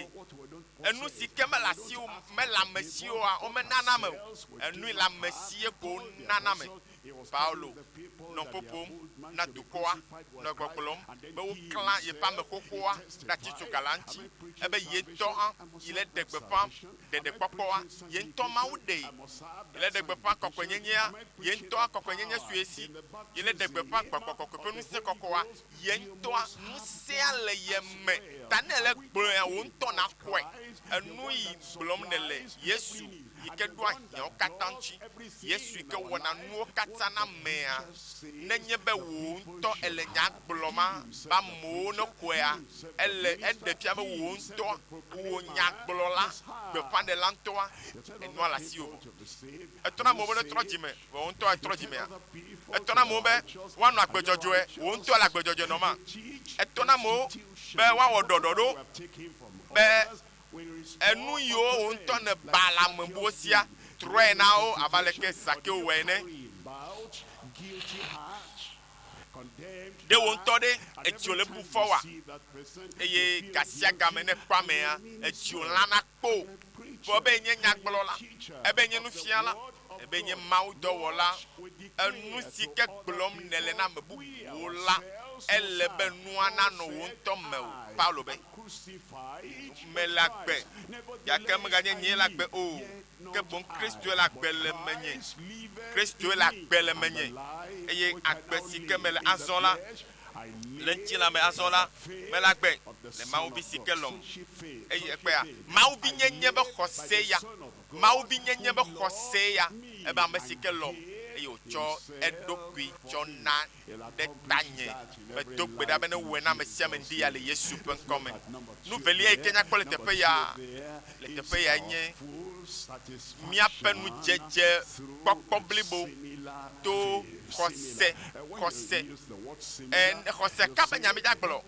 enu si ke mele asiwò mele ame si oa, womenana ame o. Enui le ame si ye ko wonana ame. Paulo nɔ ƒoƒom na dukɔa nɔ gbɔgblɔm be woklã yeƒe ame xoxoa ɖe atitsoga la ŋuti, ebe ye ŋutɔ hã yi le ɖe gbeƒã ɖeɖekpɔkpɔa, ye ŋutɔ Mawu ɖee, yi le ɖe gbeƒã kɔkɔenyenyea, ye ŋutɔa kɔkɔenyenye su ye si, yi le ɖe gbeƒã Gbɔgbɔ Kɔkɔe ƒe ŋusẽ kɔkɔa, ye ŋutɔa ŋusẽa le ye me. Ta ne èle gblɔea, wò ŋutɔ nàxɔe. Enu yi gblɔm nèle, Yesu. yi ke ɖoa hiãwo katã ŋuti, Yesu yi ke wɔna nuwo katã na amea. Nenye be wò ŋutɔ èle nya gblɔma be amewo nekɔea, ele eɖe fia be wò ŋutɔ, wò nyagblɔla, gbeƒãɖela ŋutɔa, enua le asiwò vɔ. Etɔ na amewo be netrɔ dzime, vɔ wò ŋutɔ ètrɔ dzimea? Etɔ na amewo be woanɔ agbe dzɔdzɔe, wò ŋutɔ èle agbe dzɔdzɔe nɔma? Etɔ na amewo be woawɔ ɖɔɖɔɖo be enu yiwo wò ŋutɔ nèba le ame bubuwo sia, trɔe na wo abe aleke Zakeo wɔe ene. Ɖe wò ŋutɔ ɖe edziwò le bu fɔ oa? Eye gasiagame ne èkpɔ amea, edziwò lãna kpo. Vɔ ebe yenye nyagblɔla, ebe yenye nufiala, ebe yenye mawudɔwɔla, enu si ke gblɔm nèle na ame bubuwo la, ele be nua nanɔ wò ŋutɔ mewò. Paulo be, Mele agbe, gake meganye nyee le agbe o, ke boŋ Kristoe le agbe le menye. Kristoe le agbe le menye, eye agbe si ke mele azɔ la, le ŋutilã me azɔ la, mele agbe le Mawuvi si ke lɔ̃m. Eye ekpea, Mawuvinyenye be xɔse ya, Mawuvinyenye be xɔse ya, ebe ame si ke lɔ̃m, eye wòtsɔ eɖokui tsɔ na ɖe tanye. Medo gbe ɖa be newɔe na ame sia ame ŋdi ya le Yesu ƒe ŋkɔ me. Nu velia yi ke míakpɔ le teƒe ya, le teƒe yae nye míaƒe nudzedzekpɔkpɔ blibo to xɔse, xɔse. E, xɔse ka ƒe nya mídagblɔ?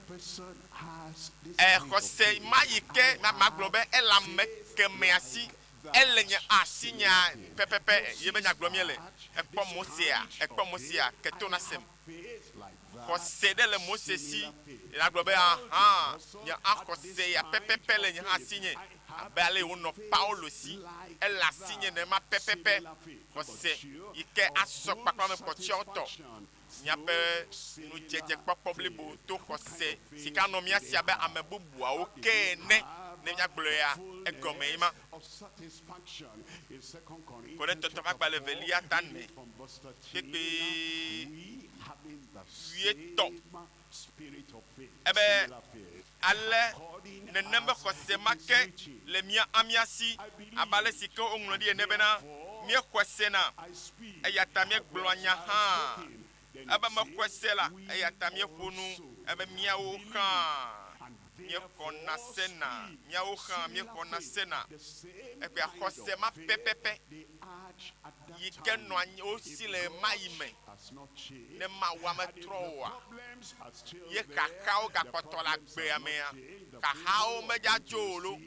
E, xɔse ma yi ke magblɔ be ele ame kemɛa si. Ele nye asi nya pɛpɛpɛ ye be nya gblɔm míele. Èkpɔ Mosea? Èkpɔ Mosea? Ke to nasem. Xɔse ɖe le Mose si. Nàgblɔ be, Ahã, nye hã xɔse ya pɛpɛpɛ le nye hã asinye, abe ale wònɔ Paulo si. Ele asinye nenema pɛpɛpɛ. Xɔse yi ke asɔ kpakple ame kpɔtɔeawo tɔ. Míaƒe ŋudzedzekpɔkpɔ blibo to xɔse si ke anɔ mía si abe ame bubuawo ke ene, ne míagblɔea, egɔmee nye ma. Korintotɔ ƒe agbalẽ evelia ta ene, kpekpe wuietɔ̃. Ebe, Ale nenem be xɔse ma ke le mía hã mía si, abe ale si ke woŋlɔ ɖi ene bena, Míexɔe sena, eya ta míegblɔa nya hã. Ebe mexɔe se la, eya ta míeƒo nu. Ebe míawo hã míexɔna sena, míawo hã míexɔna sena. Egbea xɔse ma pɛpɛpɛ yi ke nɔ anyi wo si le ɣemaɣi me, ne Mawua metrɔ oa, ye xaxawo gakpɔtɔ le agbea mea, xaxawo medza dzo o lo.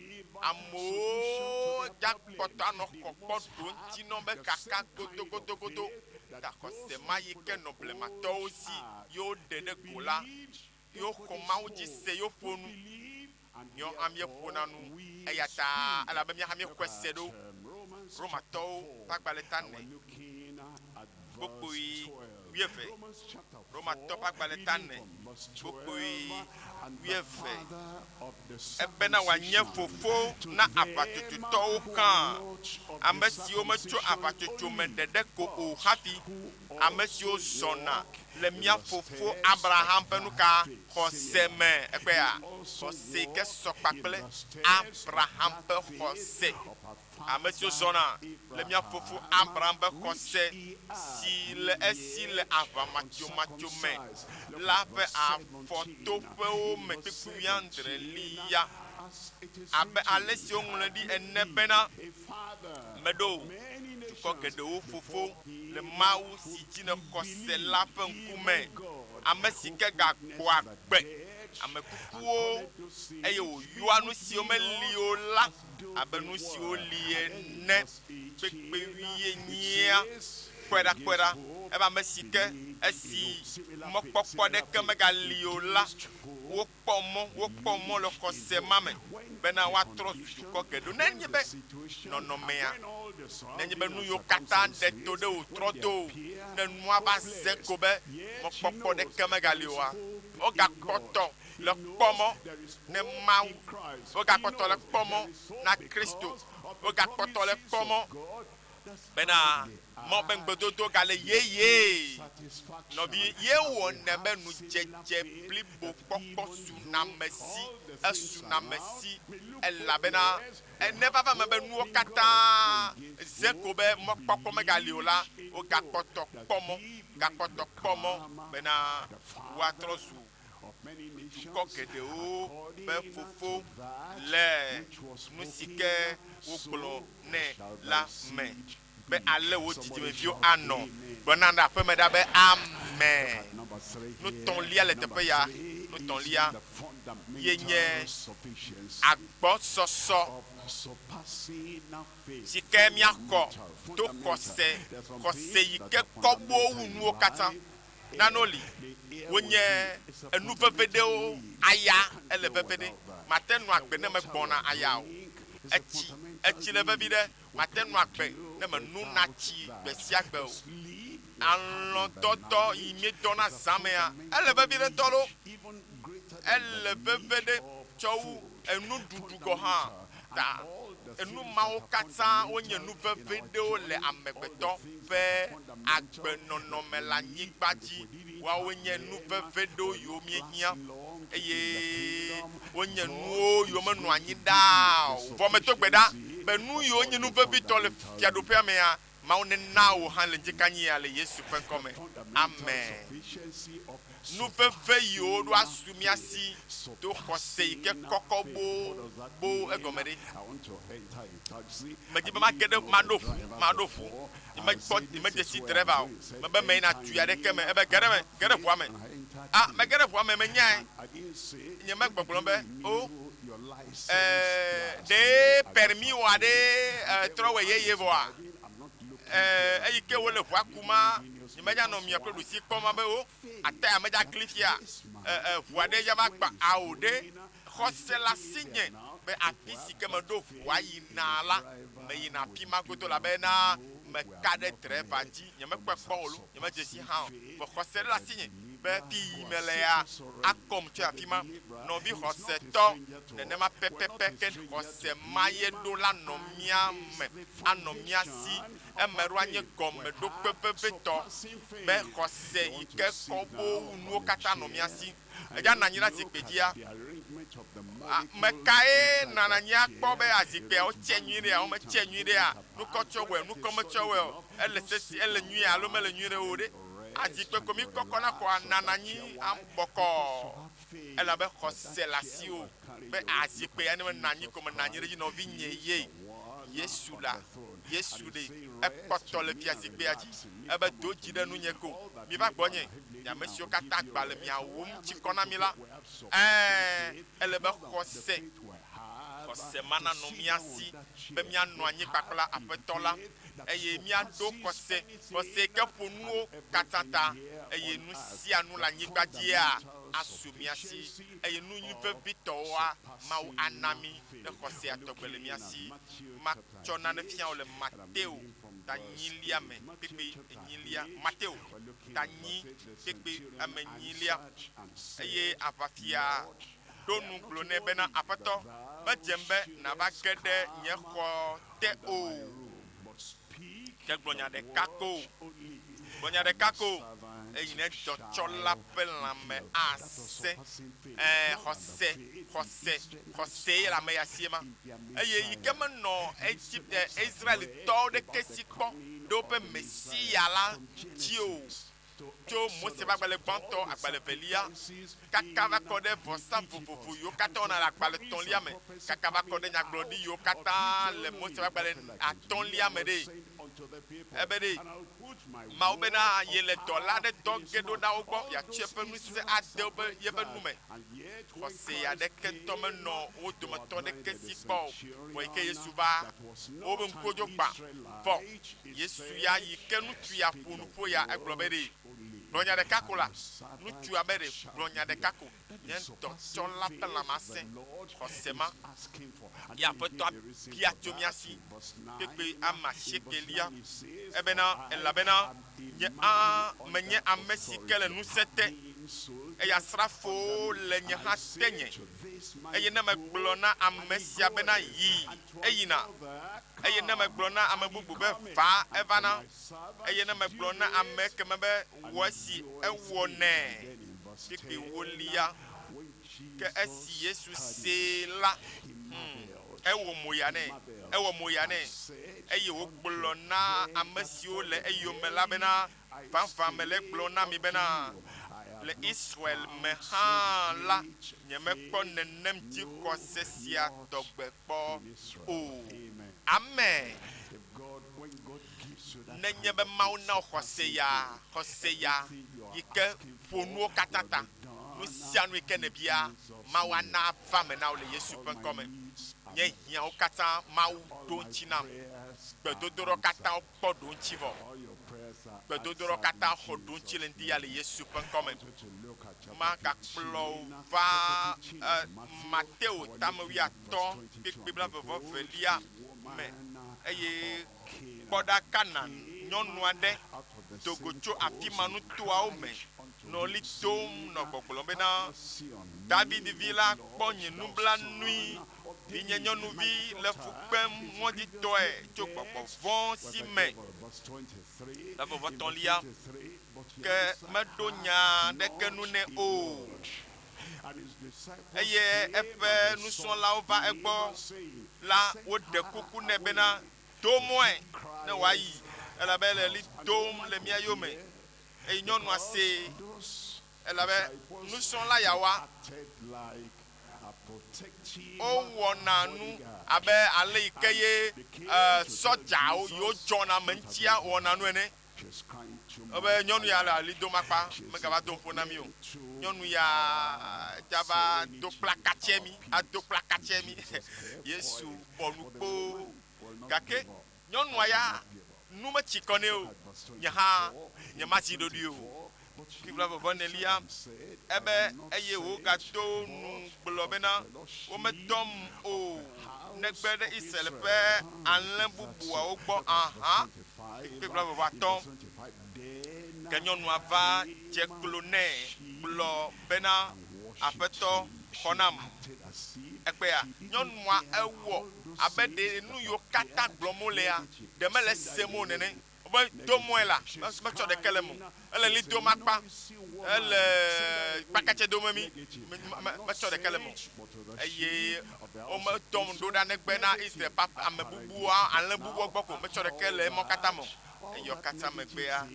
Amewo dza kpɔtɔ anɔ xɔ kpɔ ɖoŋtsi nɔ be xaxa godogodogodo. Ta xɔse ma yi ke nɔ blematɔwo si ye woɖe ɖe go la, ye woxɔ Mawu dzi se ye woƒo nu. Míawo hã míeƒona nu, eya ta ele abe míawo hã míexɔe se ɖo. Romatɔwo ƒe agbalẽ ta ene, kpukpui wuieve. Romatɔ ƒe agbalẽ ta ene, kpukpui wuieve. Ebena wòanye fofo na aʋatsotsotɔwo hã, ame siwo metso aʋatsotso me ɖeɖe ko o hafi, ame siwo zɔna le mía fofo Abraham ƒe nuka? Xɔse me. Ekpɔea? Xɔse yi ke sɔ kpakple Abraham ƒe xɔse. Ame siwo zɔna le mía fofo Abraham ƒe xɔse si le esi le aʋa matsomatso me la ƒe afɔtoƒewo me kpekpe wuiadrelia, abe ale si woŋlɔe ɖi ene bena, Meɖo dukɔ geɖewo fofo le Mawu si dzi nèxɔ se la ƒe ŋkume, ame si ke gagbɔa agbe ame kukuwo eye wòyɔa nu siwo meli o la abe nu siwo li ene. Kpekpe wuienyia, kpɔe ɖa, kpɔe ɖa, ebe ame si ke esi mɔkpɔkpɔ aɖeke megali o la, wokpɔ mɔ, wokpɔ mɔ le xɔse ma me bena woatrɔ zu dukɔ geɖewo. Nenye be nɔnɔmea, nenye be nu yiwo katã ɖe to ɖe wò trɔ do wò, ne nua va ze ko be mɔkpɔkpɔ ɖeke megali oa, wogakpɔtɔ le kpɔ mɔ ne Mawu, wogakpɔtɔ le kpɔ mɔ na Kristo, wogakpɔtɔ le kpɔ mɔ. Bena Mawu ƒe ŋugbedodo gale yeyee. Nɔvi, ye wɔnɛ be nudzedze blibo kpɔkpɔ suna ame si, esuna ame si, elabena ne vava eme be nuwo katã ze ko be mɔkpɔkpɔ megali o la, wogakpɔtɔ kpɔ mɔ, gakpɔtɔ kpɔ mɔ bena woatrɔ zu dukɔ geɖewo ƒe fofo le nusi ke wogblɔ nɛ la me, be ale wò dzidzimeviwo anɔ. Gblɔ na ɖe aƒeme ɖa be, Amen. Nu tɔ̃lia le teƒe ya, nu tɔ̃lia ye nye agbɔsɔsɔ si ke míaxɔ to xɔse, xɔse yi ke kɔ boo wu nuwo katã. Nanewo li, wonye enu veve ɖewo, aya ele veve ɖe. Mate ŋu agbe ne megbɔna aya o. Etsi, etsi le vevi ɖe. Mate ŋu agbe ne menona tsi gbe sia gbe o. Alɔ̃dɔdɔ yi míedɔna zã mea, ele vevi ɖe ŋutɔ loo. Ele veve ɖe tsɔ wu enuɖuɖu gɔ̃ hã. Ta enu mawo katã wonye nu vevi ɖewo le amegbetɔ ƒe agbenɔnɔ me le anyigba dzi. Woawoe nye nu vevi ɖewo yiwo míehiã eye wonye nuwo yiwo menɔa anyi ɖaa o. Vɔ medo gbe ɖa be nu yiwo nye nu vevitɔ le Fiaɖuƒea mea, Mawu nena wò hã le ŋdikanyia le Yesu ƒe ŋkɔ me. Amen. Nu veve yiwo ɖo asu mía si to xɔse yi ke kɔkɔ boo boo egɔme ɖe? Medi be mage ɖe, maɖo ʋu, maɖo ʋu. Nyemekpɔ, nyemedze si driver o. Mebe meyina du aɖeke me. Ebe, ge ɖe eme, ge ɖe ʋua me. Ah, mege ɖe ʋua me, menyae. Nyemegbɔgblɔm be, o, eh, ɖee permis wɔ ɖe, eh, trɔ wɔ yeye vɔa? Eh, eyi ke wole ʋua kuma, nyemedza nɔ mia kple ɖusi kpɔm abe o, ataya medza gli fia, eh, eh, ʋua ɖe dza va gba ao ɖe. Xɔse le asinye be afi si ke meɖo ʋua yina la, meyina afi ma godo elabena meka ɖe drɛva dzi. Nyemekpɔe kpɔ o lo, nyemedze sii hã o. Vɔ xɔse ɖe le asinye be fi yi mele ya akɔm tso afi ma. Nɔvi xɔsetɔ, nenema pɛpɛpɛ ke xɔse ma ye ɖo la nɔ mía me, anɔ mía si. Eme ɖo anye gɔmeɖokpe vevitɔ be xɔse yi ke kɔ boo wu nuwo katã nɔ mía si. Edza nɔ anyi ɖe azikpui dzia? Ame kae nɔna anyi akpɔ be azikpuiawo tse nyuie ɖea, wometse nyuie ɖea, nukɔ tsɔ wɔe, nukɔ metsɔ wɔe o, ele sesi, ele nyuie alo mele nyuie ɖe o ɖe? Azikpui ko míkɔkɔna kɔa nana anyi bɔkɔɔ elabe xɔse le asiwò be azikpui ya ne menɔ anyi ko menɔ anyi ɖe edzi nɔvinye ye. Yesu la, Yesu ɖe, ekpɔtɔ le fiazikpuia dzi. Ebe, Do dzi ɖe nunye ko. Miva gbɔnye, mi ame siwo katã agba le mia wum tsi kɔ na mi la. Ɛ̃, ele be xɔse, xɔse ma nanɔ mía si be míanɔ anyi kpakple Aƒetɔ la, eye míaɖo xɔse, xɔse yi ke ƒo nuwo katã ta, eye nu sia nu le anyigba dzia asu mía si, eye nu nyui vevitɔwoa Mawu ana mí ne xɔsea tɔgbe le mía si. Matsɔ nane fia wò le Mateo ta enyilia me, kpukpui enyilia. Mateo ta enyi, kpukpui ame enyilia. Eye aʋafia ɖo nu gblɔ nɛ bena, Aƒetɔ, medzem be nàva ge ɖe nye xɔ te o, ke gblɔ nya ɖeka ko, gblɔ nya ɖeka ko, eye nye dɔtsɔla ƒe lãme asẽ. Ẽ, xɔse, xɔse, xɔsee le ame ya sie ma. Eye yi ke menɔ Egipte, Israelitɔwo ɖeke si kpɔ ɖe woƒe Mesia la ŋuti o, tso Mose ƒe agbalẽ gbãtɔ, agbalẽ evelia, kaka va kɔ ɖe vɔsa vovovo yiwo katã wona le agbalẽ etɔ̃lia me, kaka va kɔ ɖe nyagblɔɖi yiwo katã le Mose ƒe agbalẽ atɔ̃lia me ɖee. Ebe ɖe Mawu bena yele dɔla aɖe dɔ ge ɖo ɖa wo gbɔ, yeatsɔ eƒe ŋusẽ ade woƒe yeƒe nu me. Xɔse aɖeke ŋutɔ menɔ wo dometɔ ɖeke si kpɔ o. Vɔ yi ke Yesu va, woƒe ŋkuwo dzo gbã. Vɔ Yesu ya yi ke ŋutsu ya ƒo nuƒo ya, egblɔ be ɖe, Gblɔ nya ɖeka ko la, ŋutsua be ɖe, gblɔ nya ɖeka ko, nye dɔtsɔla ƒe lãme asẽ. Xɔse ma ye Aƒetɔa bia tso mía si. Kpekpe ame asiekelia, ebena, Elabena nye hã menye ame si ke le ŋusẽ te, eye asrafowo le nye hã tenye. Eye ne megblɔ na ame sia bena, Yi, eyina, eye ne megblɔ na ame bubu be, Va, evana, eye ne megblɔ na ame ekeme be, Wɔ esi, ewɔnɛ. Kpukpui ewolia. Ke esi Yesu see la, hmm, ewɔ mo ya nɛ, ewɔ mo ya nɛ, eye wògblɔ na ame siwo le eyome la bena, Vavã mele egblɔm na mi bena, le Israel me hã la, nyemekpɔ nenem dzixɔse sia tɔgbe kpɔ o. Amen. Nenye be Mawu na wò xɔse ya, xɔse ya yi ke ƒo nuwo katã ta, nu sia nu yi ke nèbia, Mawu ana ava eme na wò le Yesu ƒe ŋkɔ me. Nye hiãwo katã Mawu ɖo ŋuti nam. Gbedodoɖɔ katã wokpɔ ɖoŋuti vɔ. Gbedodoɖɔ katã xɔ ɖoŋuti le ŋdi ya le Yesu ƒe ŋkɔ me. Magakplɔ wò va Mateo tame wuiatɔ̃ kpekpe blaeve-vɔ-evelia me eye kpɔ ɖa Kanaan nyɔnu aɖe do go tso afi ma nutoawo me nɔ ɣli dom nɔ gbɔgblɔm bena, David vi la, kpɔ nye nublanui. Vinye nyɔnuvi le fu kpem ŋɔdzitɔe tso gbɔgbɔ vɔ̃ si me. Le vɔvɔtɔ̃lia, ke meɖo nya aɖeke nu nɛ o. Eye eƒe nusrɔ̃lawo va egbɔ la, woɖe kuku nɛ bena, Do mɔe ne wòayi, elabe ele ɣli dom le mía yome. Eye nyɔnua see, elabe nusrɔ̃la yawoa, wowɔna nu abe ale yi ke ye sɔdzawo yiwo dzɔna ame ŋutia wɔna nu ene. Wobe nyɔnu ya le ɣli dom akpa, megava do ƒo na mí o. Nyɔnu ya dzava do kplakatsɛ mí, ado kplakatsɛ mí. Yesu bɔ nu kpoo. Gake nyɔnua ya nu metsi kɔ nɛ o. Nye hã nyemazi ɖoɖoe o. Kpukpui blaeve-vɔ-enelia, Ebe, Eye wògado nu gblɔ bena, Womedɔm o, negbe ɖe Israel ƒe alẽ bubuawo gbɔ ahã. Kpukpui blaeve-vɔ-atɔ̃, Ke nyɔnua va dze klo nɛ gblɔ bena, Aƒetɔ, xɔ nam. Ekpea, nyɔnua ewɔ abe ɖe nu yiwo katã gblɔm wolea, ɖe mele esem o nene. Wobe do mɔe la, metsɔ ɖeke le eme o. Ele ɣli dom akpa, ele kpakatsɛ dome mí, metsɔ ɖeke le eme o. Eye womedɔm ɖo ɖa negbe na Israel ƒe ame bubuwo, alẽ bubuwo gbɔ ko, metsɔ ɖeke le emɔ katã me o. Eyawo katã megbea,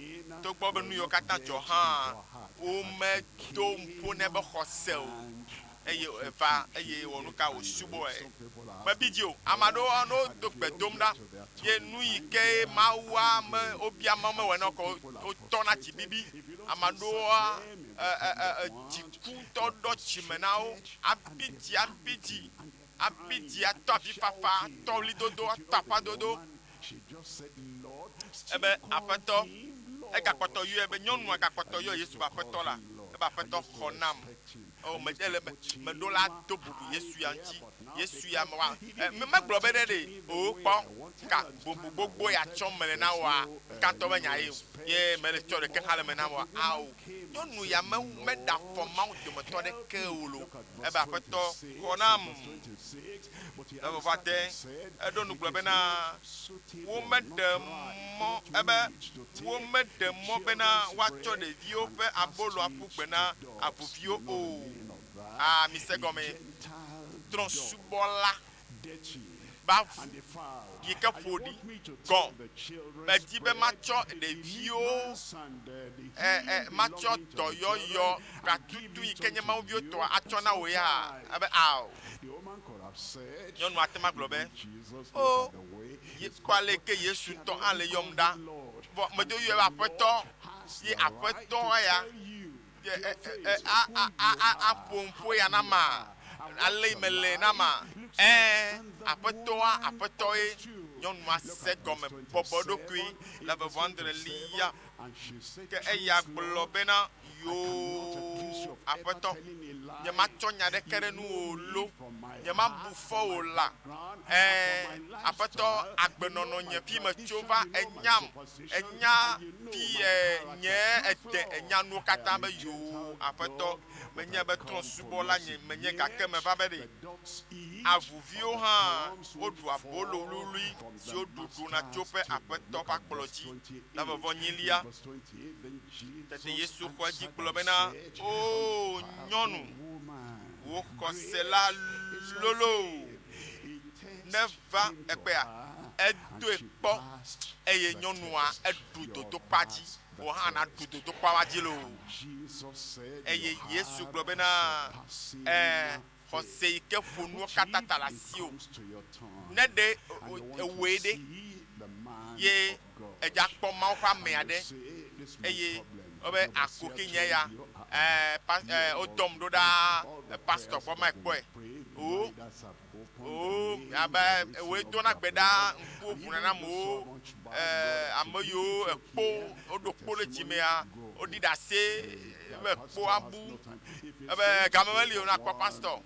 togbɔ be nu yiwo katã dzɔ hã, womedo ŋku nɛ be xɔse o. Eye eva, eye wɔ nuka wòsubɔe. Mebi dzi o. Ame aɖewo ne wodo gbe dom ɖa, ye nu yi ke Mawua me wobia Mawu mewɔe na wo ko wotɔna tsi bibi. Ame aɖewoa, e, e, e, e, dziku ŋutɔ ɖɔ dzime na wo. Abi dzi, abi dzi, abi dzi atɔ avifafa, atɔ ɣlidodo, atɔ aƒadodo. Ebe, Aƒetɔ, egakpɔtɔ yɔe be nyɔnua gakpɔtɔ yɔ Yesu be Aƒetɔ la. Ebe, Aƒetɔ, xɔ nam. Oh, me, ele me, meɖo la do bubu Yesu ya ŋuti. Yesu ya me wa, e, me, megblɔ be ɖe ɖe, o, kpɔ, ka bubu gbogbo ya tsɔm mele na wòa, ŋkatɔ be nya ye o, ye mele tsɔ ɖeke hã le me na wòa, ao. Nyɔnu ya me, meɖe afɔ Mawu dometɔ ɖeke o lo. Ebe, Aƒetɔ, xɔ nam. Le vɔvɔa te, eɖo nu gblɔ bena, Womeɖe mɔ, ebe, womeɖe mɔ bena woatsɔ ɖeviwo ƒe abolo aƒu gbe na avuviwo o. A, mise gɔme, trɔ̃subɔla be avu yi ke ƒo ɖi gɔ̃. Medi be matsɔ ɖeviwo, e, e, matsɔ dɔyɔyɔ gatutu yi ke nye mawuviwo tɔa atsɔ na wò ya? Ebe, Ao. Nyɔnua ate ŋu agblɔ be, O, ye, kpɔ aleke Yesu ŋutɔ hã le yɔm ɖa. Vɔ medo yɔe be Aƒetɔ, ye Aƒetɔ ya, ye, e, e, e, a, a, a, a, aƒo ŋƒo ya na ma? Ale mele na ma? Ẽ, Aƒetɔa, Aƒetɔ ye. Nyɔnua se gɔme bɔbɔ eɖokui le vevɔ adrelia. Ke eya gblɔ bena, Yoo, Aƒetɔ, nyematsɔ nya ɖeke ɖe nuwò lo, nyemabu fɔ wò la. Ẽ, Aƒetɔ, agbenɔnɔ nye fi metso va, ènyam, ènya. Fi e, nye ede enya nuwo katã be yoo, Aƒetɔ, menye be trɔ̃subɔla nye menye gake meva be ɖe avuviwo hã woɖu abolo wluiwlui siwo ɖuɖuna tso ƒe Aƒetɔ ƒe akplɔ dzi. La vɔvɔ nyilia. Tete Yesu xɔ edzi gblɔ bena, Oo nyɔnu, wò xɔse la lolo. Neva ekpea, edoe kpɔ eye nyɔnua eɖu dodokpɔa dzi. Wò hã nàɖu dodokpɔa dzi loo. Eye Yesu gblɔ bena, Ẽ, xɔse yi ke ƒo nuwo katã ta le asiwò. Ne ɖe èwɔe ɖe, ye èdza kpɔ Mawu ƒe amea ɖe, eye wobe akoki nye ya, ɛ, pa, ɛ, wodɔm ɖo ɖa pastɔ gbɔ mayi kpɔe. O, o, abe wòe dona gbe ɖa, ŋkuwo ʋuna na amewo, ɛ, ame yiwo ekpo, woɖo kpo ɖe dzimea, woɖi ɖase be ekpo abu. Ebe game meli o na kpɔ pastɔ.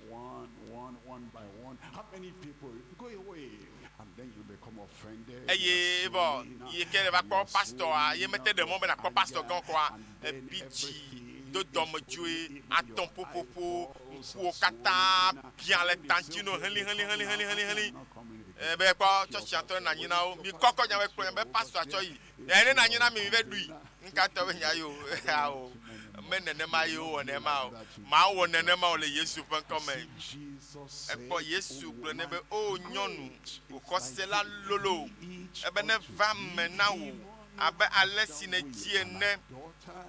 Eye vɔ yi ke le va kpɔ pastɔa, ye mete ɖe mɔ be nakpɔ pastɔ gã kɔa, ebi dzi, do dɔmedzoe, atɔ ƒoƒoƒo, ŋkuwo katã biã le ta ŋuti no heli heli heli heli heli heli. Ebe kpɔ tsɔtsia tɔ nɔ anyi na wo. Mi kɔkɔ nya be kplɔ nya be pastɔa tsɔ yi. Ɛ ne nɔ anyi na mi mi ve ɖui. Nuka tɔ be nya yi o. Ao. Me nenema ye wowɔ nema o. Mawɔ nenema o le Yesu ƒe ŋkɔ me. Ekpɔ Yesu gblɔ nɛ be, O nyɔnu, wò xɔse la lolo. Ebe neva eme na wò abe ale si nèdi ene.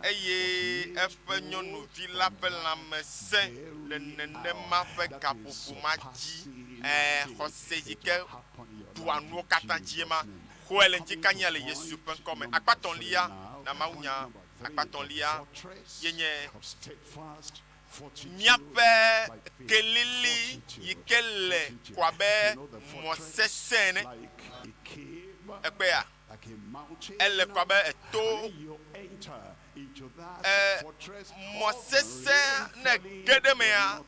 Eye eƒe nyɔnuvi la ƒe lãme sẽ le nenema ƒe gaƒoƒo ma dzi. Ɛ, xɔse yi ke ɖua nuwo katã dzie ma. Xɔe le ŋtikanyia le Yesu ƒe ŋkɔ me. Akpa tɔ̃lia na mawunya akpa tɔ̃lia ye nye míaƒe kelili yi ke le ko abe mɔ sesẽ ene. Ekpea? Ele ko abe eto E, mɔ sesẽ ne ge ɖe emea,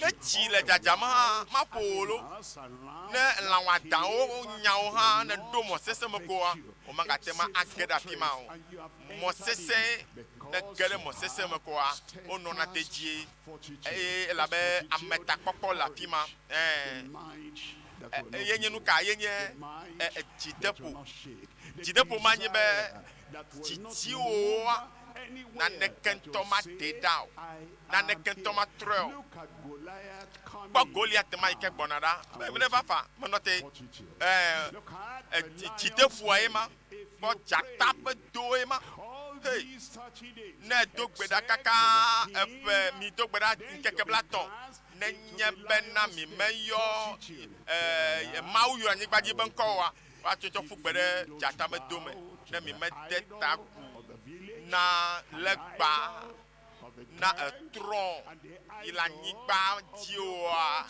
ne tsi le dzadzam hã, maƒo wò lo. Ne lã wɔadãwo nya wò hã ne ɖo mɔ sesẽ me koa, womagate ŋu age ɖe afi ma o. Mɔ sesẽ ne ge ɖe mɔ sesẽ me koa, wonɔna dedie eye elabe ametakpɔkpɔ le afi ma. Ẽ, eye nye nu ka? Ye nye dzideƒo. Dzideƒo ma nye be Dzidziwòwoa, naneke ŋutɔ maɖee ɖa o, naneke ŋutɔ matrɔe o. Kpɔ Goliat ma yi ke gbɔna ɖa. Be neva fa, menɔ te. Ɛɛ, dzideƒoa ye ma. Kpɔ dzata ƒe do ye ma. Hey, ne edo gbe ɖa kaka eƒe, mido gbe ɖa ŋkeke blatɔ̃, nenye bena mi meyɔ, ɛɛ, Mawu yɔ anyigba dzi be ŋkɔ oa, Woatsɔtsɔ ƒu gbe ɖe dzata me dome ne mi mede ta agu na legba na etrɔ̃ yi le anyigba dzi oa?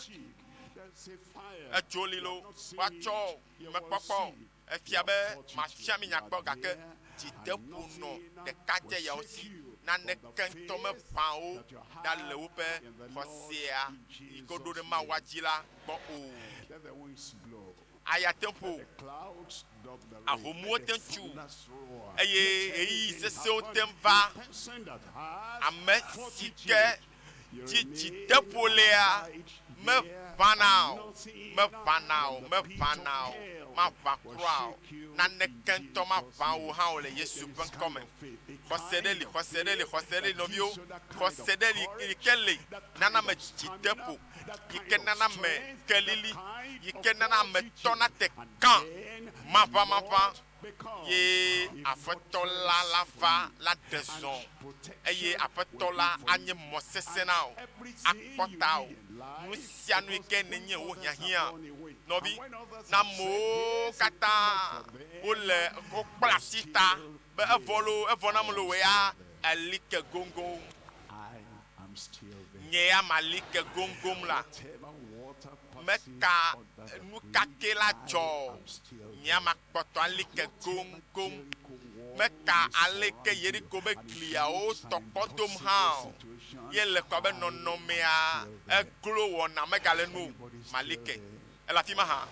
Edzo li lo, woatsɔ mekpɔkpɔ o. Efia be mafia mi nya kpɔ gake dzideƒo nɔ ɖekadze yawo si. Naneke ŋutɔ meʋã wo ɖa le woƒe xɔsea yi ke woɖo ɖe Mawua dzi la gbɔ o. Aya te ƒo, ahomuwo te tsu, eye ɣeyiɣi sesẽwo te va. Ame si ke dzi dzideƒo lea meʋãna o, meʋãna o, meʋãna o, maʋã kura o. Naneke ŋutɔ maʋã wò hã o le Yesu ƒe ŋkɔ me. Xɔse ɖe li, xɔse ɖe li, xɔse ɖe li, nɔviwo. Xɔse ɖe li yi ke li nana ame dzideƒo. yi ke nana ame kelili, yi ke nana ame tɔna te kã maʋamaʋã, ye Aƒetɔ la lava la ɖe zɔ, eye Aƒetɔ la anye mɔ sesẽ na wò, akpɔ tawò, nusianu yi ke nènye wò hiahiã. Nɔvi, na amewo katã wole wokpla asi ta be evɔ loo, evɔ nam loo, wò ya èli ke goŋgoŋ. Nye ya mali ke goŋgoŋ la, meka nu ka ke la dzɔ o, nye ya makpɔtɔ ali ke goŋgoŋ. Meka aleke Yeriko be gliawo tɔ kpɔ dom hã o, ye le kɔ abe nɔnɔmea eglo wɔna megale nu o, mali ke. Ele afi ma hã?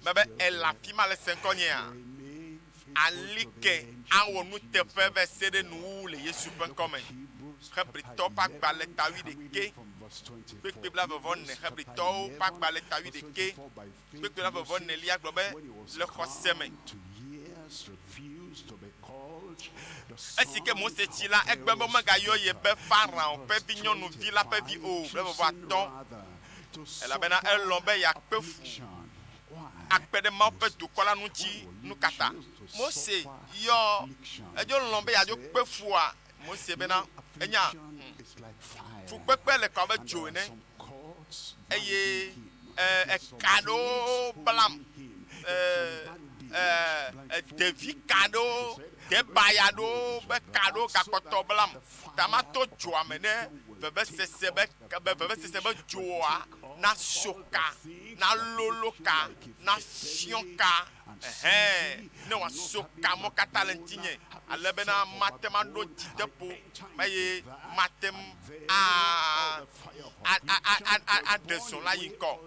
Mebe ele afi ma le se ŋkɔnyea? Alike awɔ nuteƒe va se ɖe nuwuwu le Yesu ƒe ŋkɔ me. Hebritɔwo ƒe agbalẽ ta wuiɖekɛ, kpukpui blaeve-vɔ-ene Hebritɔwo ƒe agbalẽ ta wuiɖekɛ, kpukpui blaeve-vɔ-enelia gblɔ be, Le xɔse me. Esi ke Mose tsi la, egbe be womegayɔ ye be Farao ƒe vinyɔnuvi la ƒe vi o, blaeve-vɔ-atɔ̃, elabena elɔ̃ be yeakpe fu akpe ɖe Mawu ƒe dukɔ la ŋuti. Nukata Mose yɔ edzo lɔ̃ be yeadzo kpe fua? Mose bena, Enya, fukpekpe le kɔ abe dzo ene, eye eka ɖewo blam, devi ka ɖewo, debaya ɖewo be ka ɖewo gakpɔtɔ blam, ta mato dzoa me ne vevesese be be vevesese be dzoa naso ka, nalolo ka, nafiɔ ka, ɛhɛ̃, ne wòaso ka mɔ katã le ŋutinye, ale bena mate ŋu aɖo dzideƒo eye mate ŋu a, a, a, a, a, aɖe zɔ la yi ŋgɔ,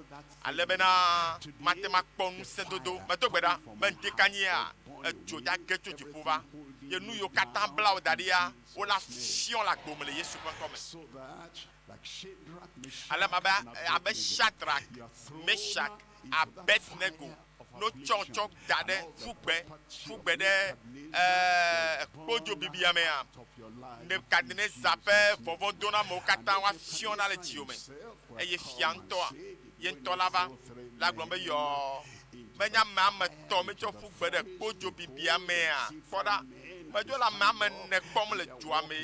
ale bena mate ŋu akpɔ ŋusẽdodo. Medo gbe ɖa be ŋdikanyia, edzo dza ge tso dziƒo va, ye nu yiwo katã bla wò da ɖia, Wola fiɔ le agbo me le Yesu ƒe ŋkɔ me. Ale abe, abe Shadrak, Meshak, Abednego, no tsɔ tsɔ da ɖe ƒu gbe, ƒu gbe ɖe e, kpodzo bibia mea, Nebukadnezar ƒe vɔvɔ̃donamewo katã woafiɔ ɖa le dziwò me. Eye fia ŋutɔa, ye ŋutɔ la va, la gblɔ be, Yɔɔ, menye ame ame etɔ̃ metsɔ ƒu gbe ɖe kpodzo bibia mea? Kpɔ ɖa, medzo le ame ame ene kpɔm le dzoa me,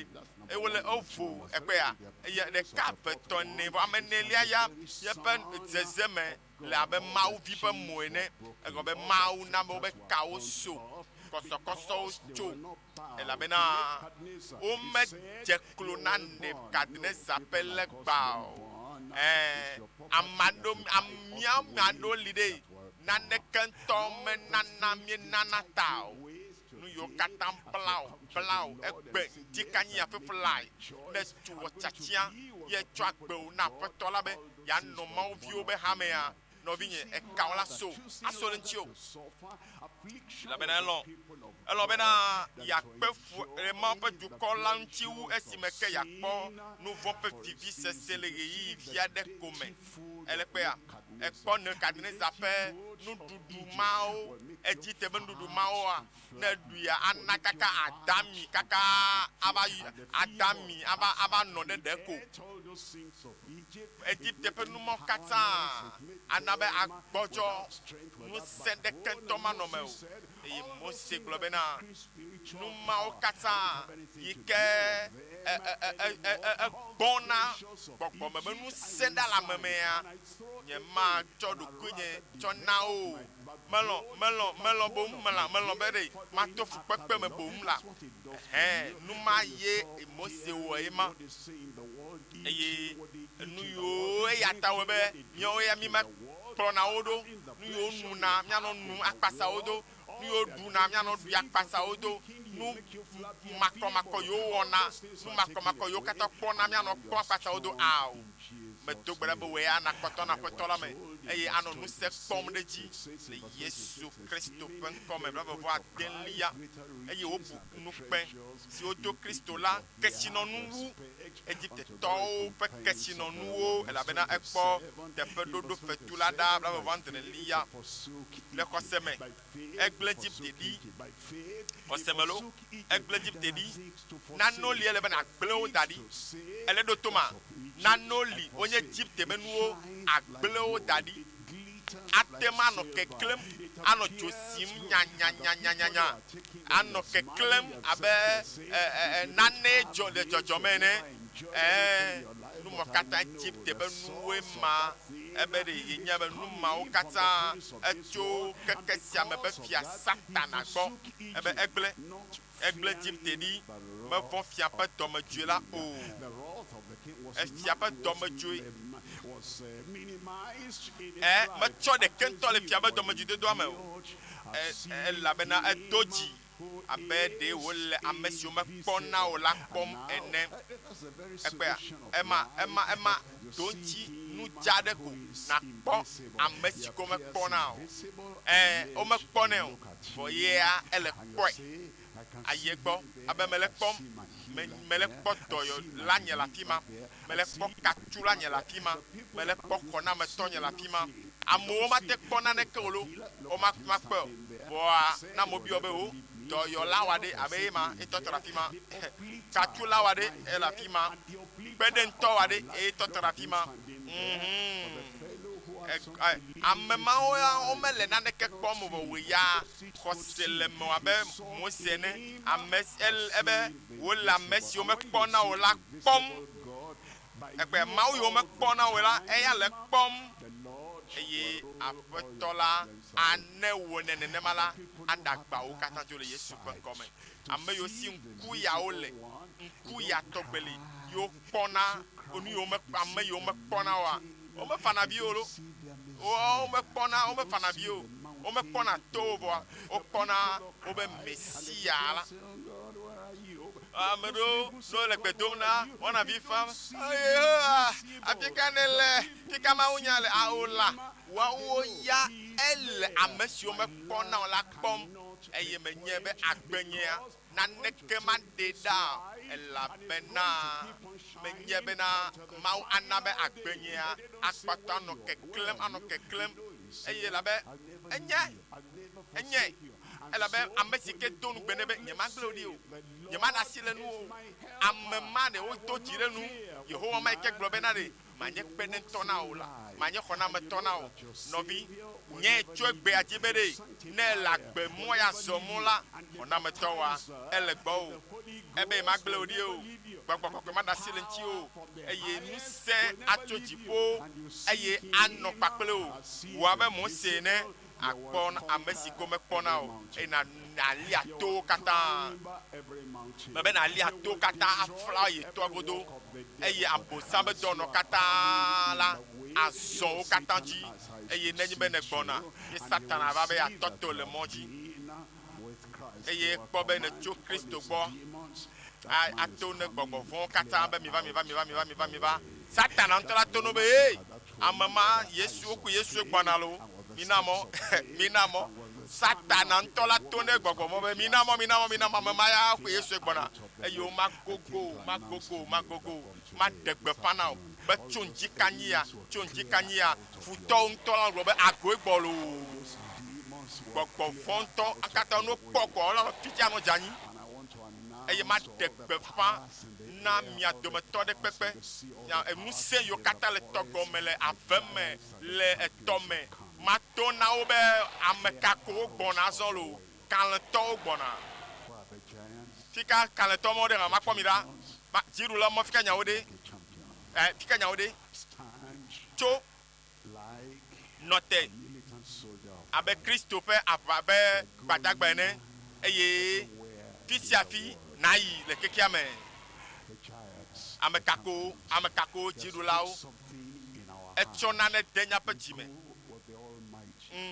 eye wole evo ekpea, eye ɖeka, eve, etɔ̃, ene, vɔ ame enelia ya, yeƒe zezeme le abe mawuvi ƒe mo ene, egɔme be Mawu na be woƒe kawo so, kɔsɔkɔsɔwo tso, elabena womedze klo na Nebukadnezar ƒe legba o. Ẽ, ame aɖewo, mía ame aɖewo li ɖe, naneke ŋutɔ menana míenana ta o. Nu yiwo katã bla wò, bla wò egbe ŋdi kanyi afiflae, ne tu wɔ tiatia ye tsɔ agbe wò na Aƒetɔ la be yeanɔ Mawu viwo be hamea, nɔvinye, eka wò la so, aso ɖe ŋutiwò. Elabena elɔ̃, elɔ̃ bena yeakpe fu ɖe Mawu ƒe dukɔ la ŋuti wu esime ke yeakpɔ nuvɔ̃ ƒe vivisese le ɣeyiɣi vi aɖe ko me. Ele kpea, ekpɔ Nebukadnezar ƒe nuɖuɖu mawo, Egipte ƒe nuɖuɖu mawoa, ne eɖuia, ana kaka ada ami kaka ava yi, ada ami ava, ava nɔ ɖe ɖe ko. Egipte ƒe nu mawo katã ana be agbɔdzɔ, ŋusẽ ɖeke ŋutɔ manɔ eme o. Eye Mose gblɔ bena, Nu mawo katã yi ke egbɔna gbɔgbɔme be ŋusẽ ɖa le ame mea, nyematsɔ ɖokuinye tsɔ na wo o. Melɔ̃, melɔ̃, melɔ̃ boŋ, melã, melɔ̃ be ɖe mato fukpekpe me boŋ la. Ɛhɛ̃, nu ma ye Mose wɔ ye ma. Eye nu yiwo eya ta wɔe be míawo ya mímekplɔna wo ɖo, nu yiwo nuna míanɔ num akpasa wo do, nu yiwo ɖuna míanɔ ɖui akpasa wo do, nu makɔmakɔ yiwo wɔna, nu makɔmakɔ yiwo katã kpɔna míanɔ kpɔm akpasa wo do. Ao, medo gbe ɖa be wòe ana kpɔtɔ na Aƒetɔ la me eye anɔ ŋusẽ kpɔm ɖe edzi le Yesu Kristo ƒe ŋkɔ me. Blaeve-vɔ-adelia, eye wobu ŋukpe si wodo Kristo la kesinɔnu wu Egiptetɔwo ƒe kesinɔnuwo, elabena ekpɔ teƒeɖoɖofetu la ɖa. Blaeve-vɔ-adrelia, le xɔse me, egblẽ Egipte ɖi. Xɔse me lo, egblẽ Egipte ɖi. Nanewo li ele be nàgblẽ wo da ɖi. Èle ɖo to ma? Nanewo li wonye Egipte ƒe nuwo, àgblẽ wo da ɖi. Ate ŋu anɔ keklẽm, anɔ dzo sim nyanyanyanyanya, anɔ keklẽm abe nanee dzɔ le dzɔdzɔme ene. Ɛ̃, nu mawo katã Egipte ƒe nuwoe ma. Ebe ɖe yenyae be nu mawo katã etso keke sia me ƒe fia Satana gbɔ. Ebe egblẽ, egblẽ Egipte ɖi, mevɔ̃ fia ƒe dɔmedzoe la o. Efia ƒe dɔmedzoe. Ẽ, metsɔ ɖeke ŋutɔ le fia ƒe dɔmedzoedodoa me o, elabena edo dzi abe ɖe wòle ame siwo mekpɔna o la kpɔm ene. Ekpɔea? Ema, ema, ema ɖo ŋuti. nu dza aɖe ko nàkpɔ ame si ke womekpɔna o. Ẽ, womekpɔnɛ o, vɔ yea ele kpɔe. Ayi egbɔ abe mele kpɔm, me, mele kpɔ dɔyɔla nye le afi ma, mele kpɔ katula nye le afi ma, mele kpɔ xɔnametɔ nye le afi ma. Amewo mate kpɔ naneke o lo, woma, makpɔe o. Vɔa ne amewo biɔ be, O, dɔyɔla wa ɖe abe ye ma, ye tɔtɔ ɖe afi ma, katula wa ɖe, ele afi ma, kpeɖeŋutɔ wa ɖe, ye tɔtɔ ɖe afi ma. Unhun. Ame mawo ya womele naneke kpɔm o, vɔ wò ya xɔse le mewò abe Mose ene, ame ebe wole ame siwo mekpɔna o la kpɔm. Egbe Mawu yi womekpɔna o la, eya le ekpɔm. Eye Aƒetɔ la ane wò ne nenema la, aɖe agbawo katã dzo le Yesu ƒe ŋkɔ me. Ame yiwo si ŋku yawo le, ŋku ya tɔgbe li, yiwo kpɔna nu yiwo mekpɔ, ame yiwo mekpɔna oa, womefana vi o lo. Womekpɔna, womefana vi o. Womekpɔna to o vɔa, wokpɔna wobe Mesia la. Ame ɖewo ne wole gbe dom na, woanɔ avi fam, Yehowa, afika nèle? Fika mawunya le? Ao la, woawo ya ele ame siwo mekpɔna o la kpɔm, eye menyae be agbenyea naneke maɖee ɖa o, elabena menyae bena Mawu ana be agbenyea akpɔtɔ anɔ keklẽm, anɔ keklẽm, eye elabe enyae, enyae, elabe ame si ke do ŋugbe nɛ be, Nyemagblẽ wò ɖi o, nyemaɖe asi le ŋuwò o, ame ma ɖe wodo dzi ɖe nu, Yehowa ma yi ke gblɔ bena ɖe Manye kpeɖeŋutɔ na wò la, manye xɔnametɔ na wò. Nɔvi, nyee tso egbea dzi be ɖe, ne èle agbe mɔ ya zɔm la, xɔnametɔ wa, ele gbɔwò. Ebe yemagblẽ wò ɖi o. Gbɔgbɔ Kɔkɔe maɖe asi le ŋutiwò o, eye ŋusẽ atso dziƒo eye anɔ kpakple wò. Wò abe Mose ene, àkpɔ ame si ke womekpɔna o, eye nàlia towo katã. Mebe nàlia towo katã afla yi toa godo, eye Abosam ƒe dɔnɔ katã la azɔ wo katã dzi. Eye nenye be nègbɔna, ye Satana va be yeatɔ to le mɔ dzi, eye ekpɔ be nètso Kristo gbɔ ato ne gbɔgbɔ vɔ̃wo katã be miva, miva, miva, miva, miva, miva. Satana ŋutɔ la to no be, Hey! Ame ma, Yesu, woku Yesue gbɔna loo, mina mɔ, mina mɔ. Satana ŋutɔ la to ne gbɔgbɔ mɔ be, mina mɔ, mina mɔ, mina mɔ, ame ma ya woku Yesue gbɔna. Eye womagogo o, magogo o, magogo o, maɖe gbeƒã na wò be tso ŋdi kanyi ya, tso ŋdi kanyi ya, futɔwo ŋutɔ la gblɔ be agoe gbɔ loo. Gbɔgbɔ vɔ̃ ŋutɔ katã ne wokpɔ kɔa, wolanɔ fitsia anɔ dze anyi. Eye maɖe gbeƒã na mia dometɔ ɖe kpekpe, nya ŋusẽ yiwo katã le tɔ gɔme le ave me le etɔ me. Mato na wo be ame kakowo gbɔna azɔ loo, kalẽtɔwo gbɔna. Fika kalẽtɔ mɔ ɖe hã makpɔ mi ɖa. Ma, dziɖula mɔ fika nyawo ɖe? Ɛ, fika nyawo ɖe? Tso, nɔ te abe Kristo ƒe aʋa ƒe gbadagba ene, eye fi sia fi nàyi le xexea me. Ame kakowo, ame kakowo, dziɖulawo, etsɔ nane de míaƒe dzi me.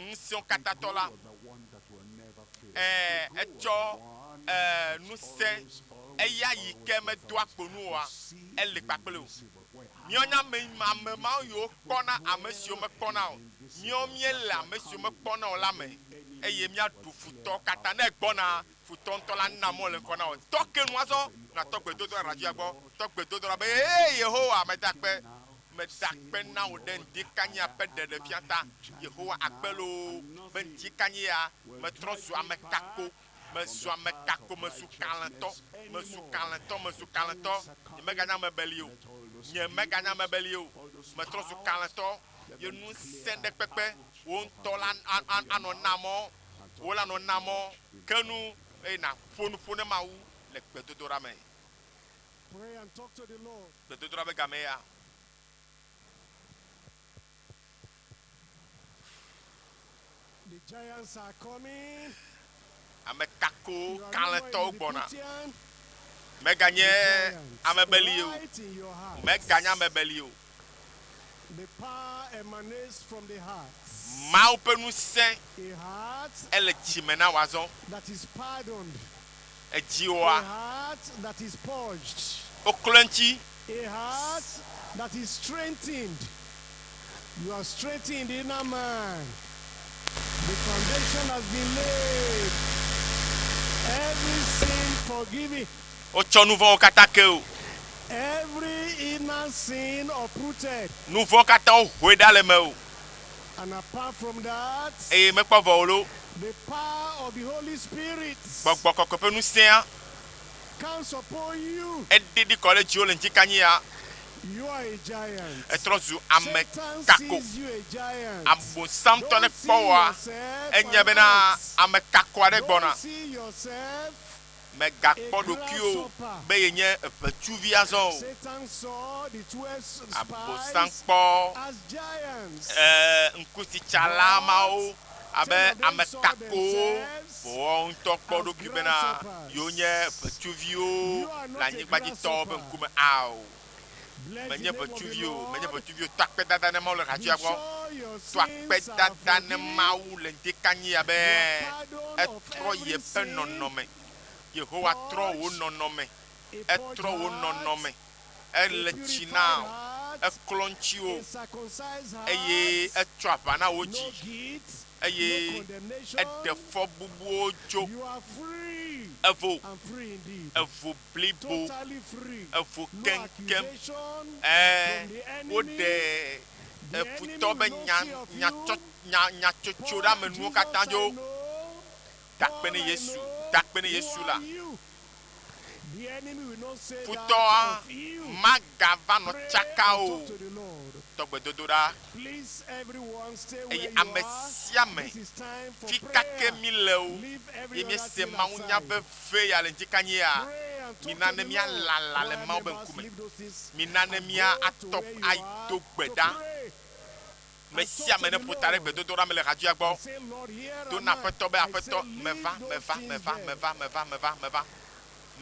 Ŋusẽkatãtɔ la, ẽ, etsɔ, ẽ, ŋusẽ, eya yi ke medoa kpo nu oa, eli kpakple wò. Míawo nye ame, ame mawo yiwo kpɔna ame siwo mekpɔna o. Míawo míele ame siwo mekpɔna o la me, eye míaɖu futɔwo katã. Ne ègbɔna, futɔ ŋutɔ la na mɔ le ŋkɔ na wò. Tɔ ke nu azɔ, nàtɔ gbedodoɖa radioa gbɔ. Tɔ gbedodoɖa be, Ee, Yehowa, meda akpe. Meda akpe na wò ɖe ŋdikanyia ƒe ɖeɖefia ta. Yehowa akpe loo be ŋdikanyia metrɔ zu ame kako. Mezu ame kako, mezu kalẽtɔ, mezu kalẽtɔ, mezu kalẽtɔ. Nyemeganye ame beli o. Nyemeganye ame beli o. Metrɔ zu kalẽtɔ. Ye ŋusẽ ɖe kpekpe wò ŋutɔ la anɔ na mɔ, wò la nɔ na mɔ ke nu eye nàƒo nuƒo ne Mawu le gbedodoɖa me. Gbedodoɖa be game ya. The giants are coming. Ame kakowo, kalẽtɔwo gbɔna. Mèganye ame beli o. Mèganye ame beli o. The power emanates from the heart. Mawu ƒe ŋusẽ A heart ele dzi me na wò azɔ. that is pardoned. Edziwòa, A heart that is purged. woklɔ eŋuti. A heart that is strengthened. You are strengthened in the inner man. The foundation has been laid. Every sin forgiven. Wotsɔ nu vɔ̃wo katã ke wò. Every inner sin uprooted. Nu vɔ̃ katã wohoe ɖa le mewò. And apart from that, Eye mekpɔ vɔ o loo. the power of the Holy Spirit Gbɔgbɔ kɔkɔe ƒe ŋusẽa comes upon you. eɖiɖi kɔ ɖe dziwò le ŋdikanyia. You are a giant. Ètrɔ zu ame Satan kako. sees you a giant. Abosam tɔ ne Don't see kpɔ wòa, yourself enyae an bena ant. ame kako aɖe gbɔna. Don't see yourself Mègakpɔ a ɖokuiwò grasshopper. be yenye ʋetsuvi azɔ o. Satan saw the 12 Abosam spies kpɔ as giants. ee, ŋkusitsala mawo But abe 10 of them ame saw kakowo. themselves Vɔ woawo ŋutɔ kpɔ as ɖokui bena grasshoppers. yewonye ʋetsuviwo You are le not a anyigbadzitɔwo ƒe grasshopper. ŋkume. Ao, Bless the menye name of the ʋetsuvi o, menye Lord. ʋetsuvi o. To akpedada ne Mawu le Be radioa gbɔ. sure your To sins are akpedada ne forgiven. Mawu le ŋdekanyia You be are pardoned of etrɔ every yeƒe sin. nɔnɔme. Yehowa trɔ wò Purge nɔnɔme. a purged Etrɔ wò heart, nɔnɔme. a Ele tsi purified na wò. heart, Eklɔ ŋutiwò a circumcised eye heart, etsɔ aʋa na wò no dzi guilt, no eye condemnation. eɖe fɔ bubuwo tso. You are free Evo, and free indeed. evo blibo, Totally free. evo No keŋkeŋ. accusation Ɛɛ, from the enemy. woɖe The enemy efutɔ will be not nya see of nya you. tsɔ nya nyatsotso ɖe Paul, amenuwo Jesus, katã I dzo. know. Dakpe Paul, ne I Yesu, know. dakpe ne Who Yesu are la. you? The enemy will not say that Futɔa of you. magava nɔ Pray tsaka and o. talk to the Lord. Tɔgbedodoɖa Please, everyone, stay where eye you ame are. sia ame This is time for fi ka ke prayer. mi le o Leave every ye other míese thing mawunya aside. veve ya le ŋdikanyia Pray and talk mina to ne the mía Lord. lala le Choir Mawu be members, ŋkume. leave those things Mina ne and mía go to atɔ where you ayi are do gbe to ɖa. pray. Me And sia talk ame to ne the ƒo ta ɖe Lord. gbedodoɖa me le radioa gbɔ. Say, Lord, here Do am na I. aƒetɔ be I say, aƒetɔ leave meva those meva things meva there. meva meva meva meva.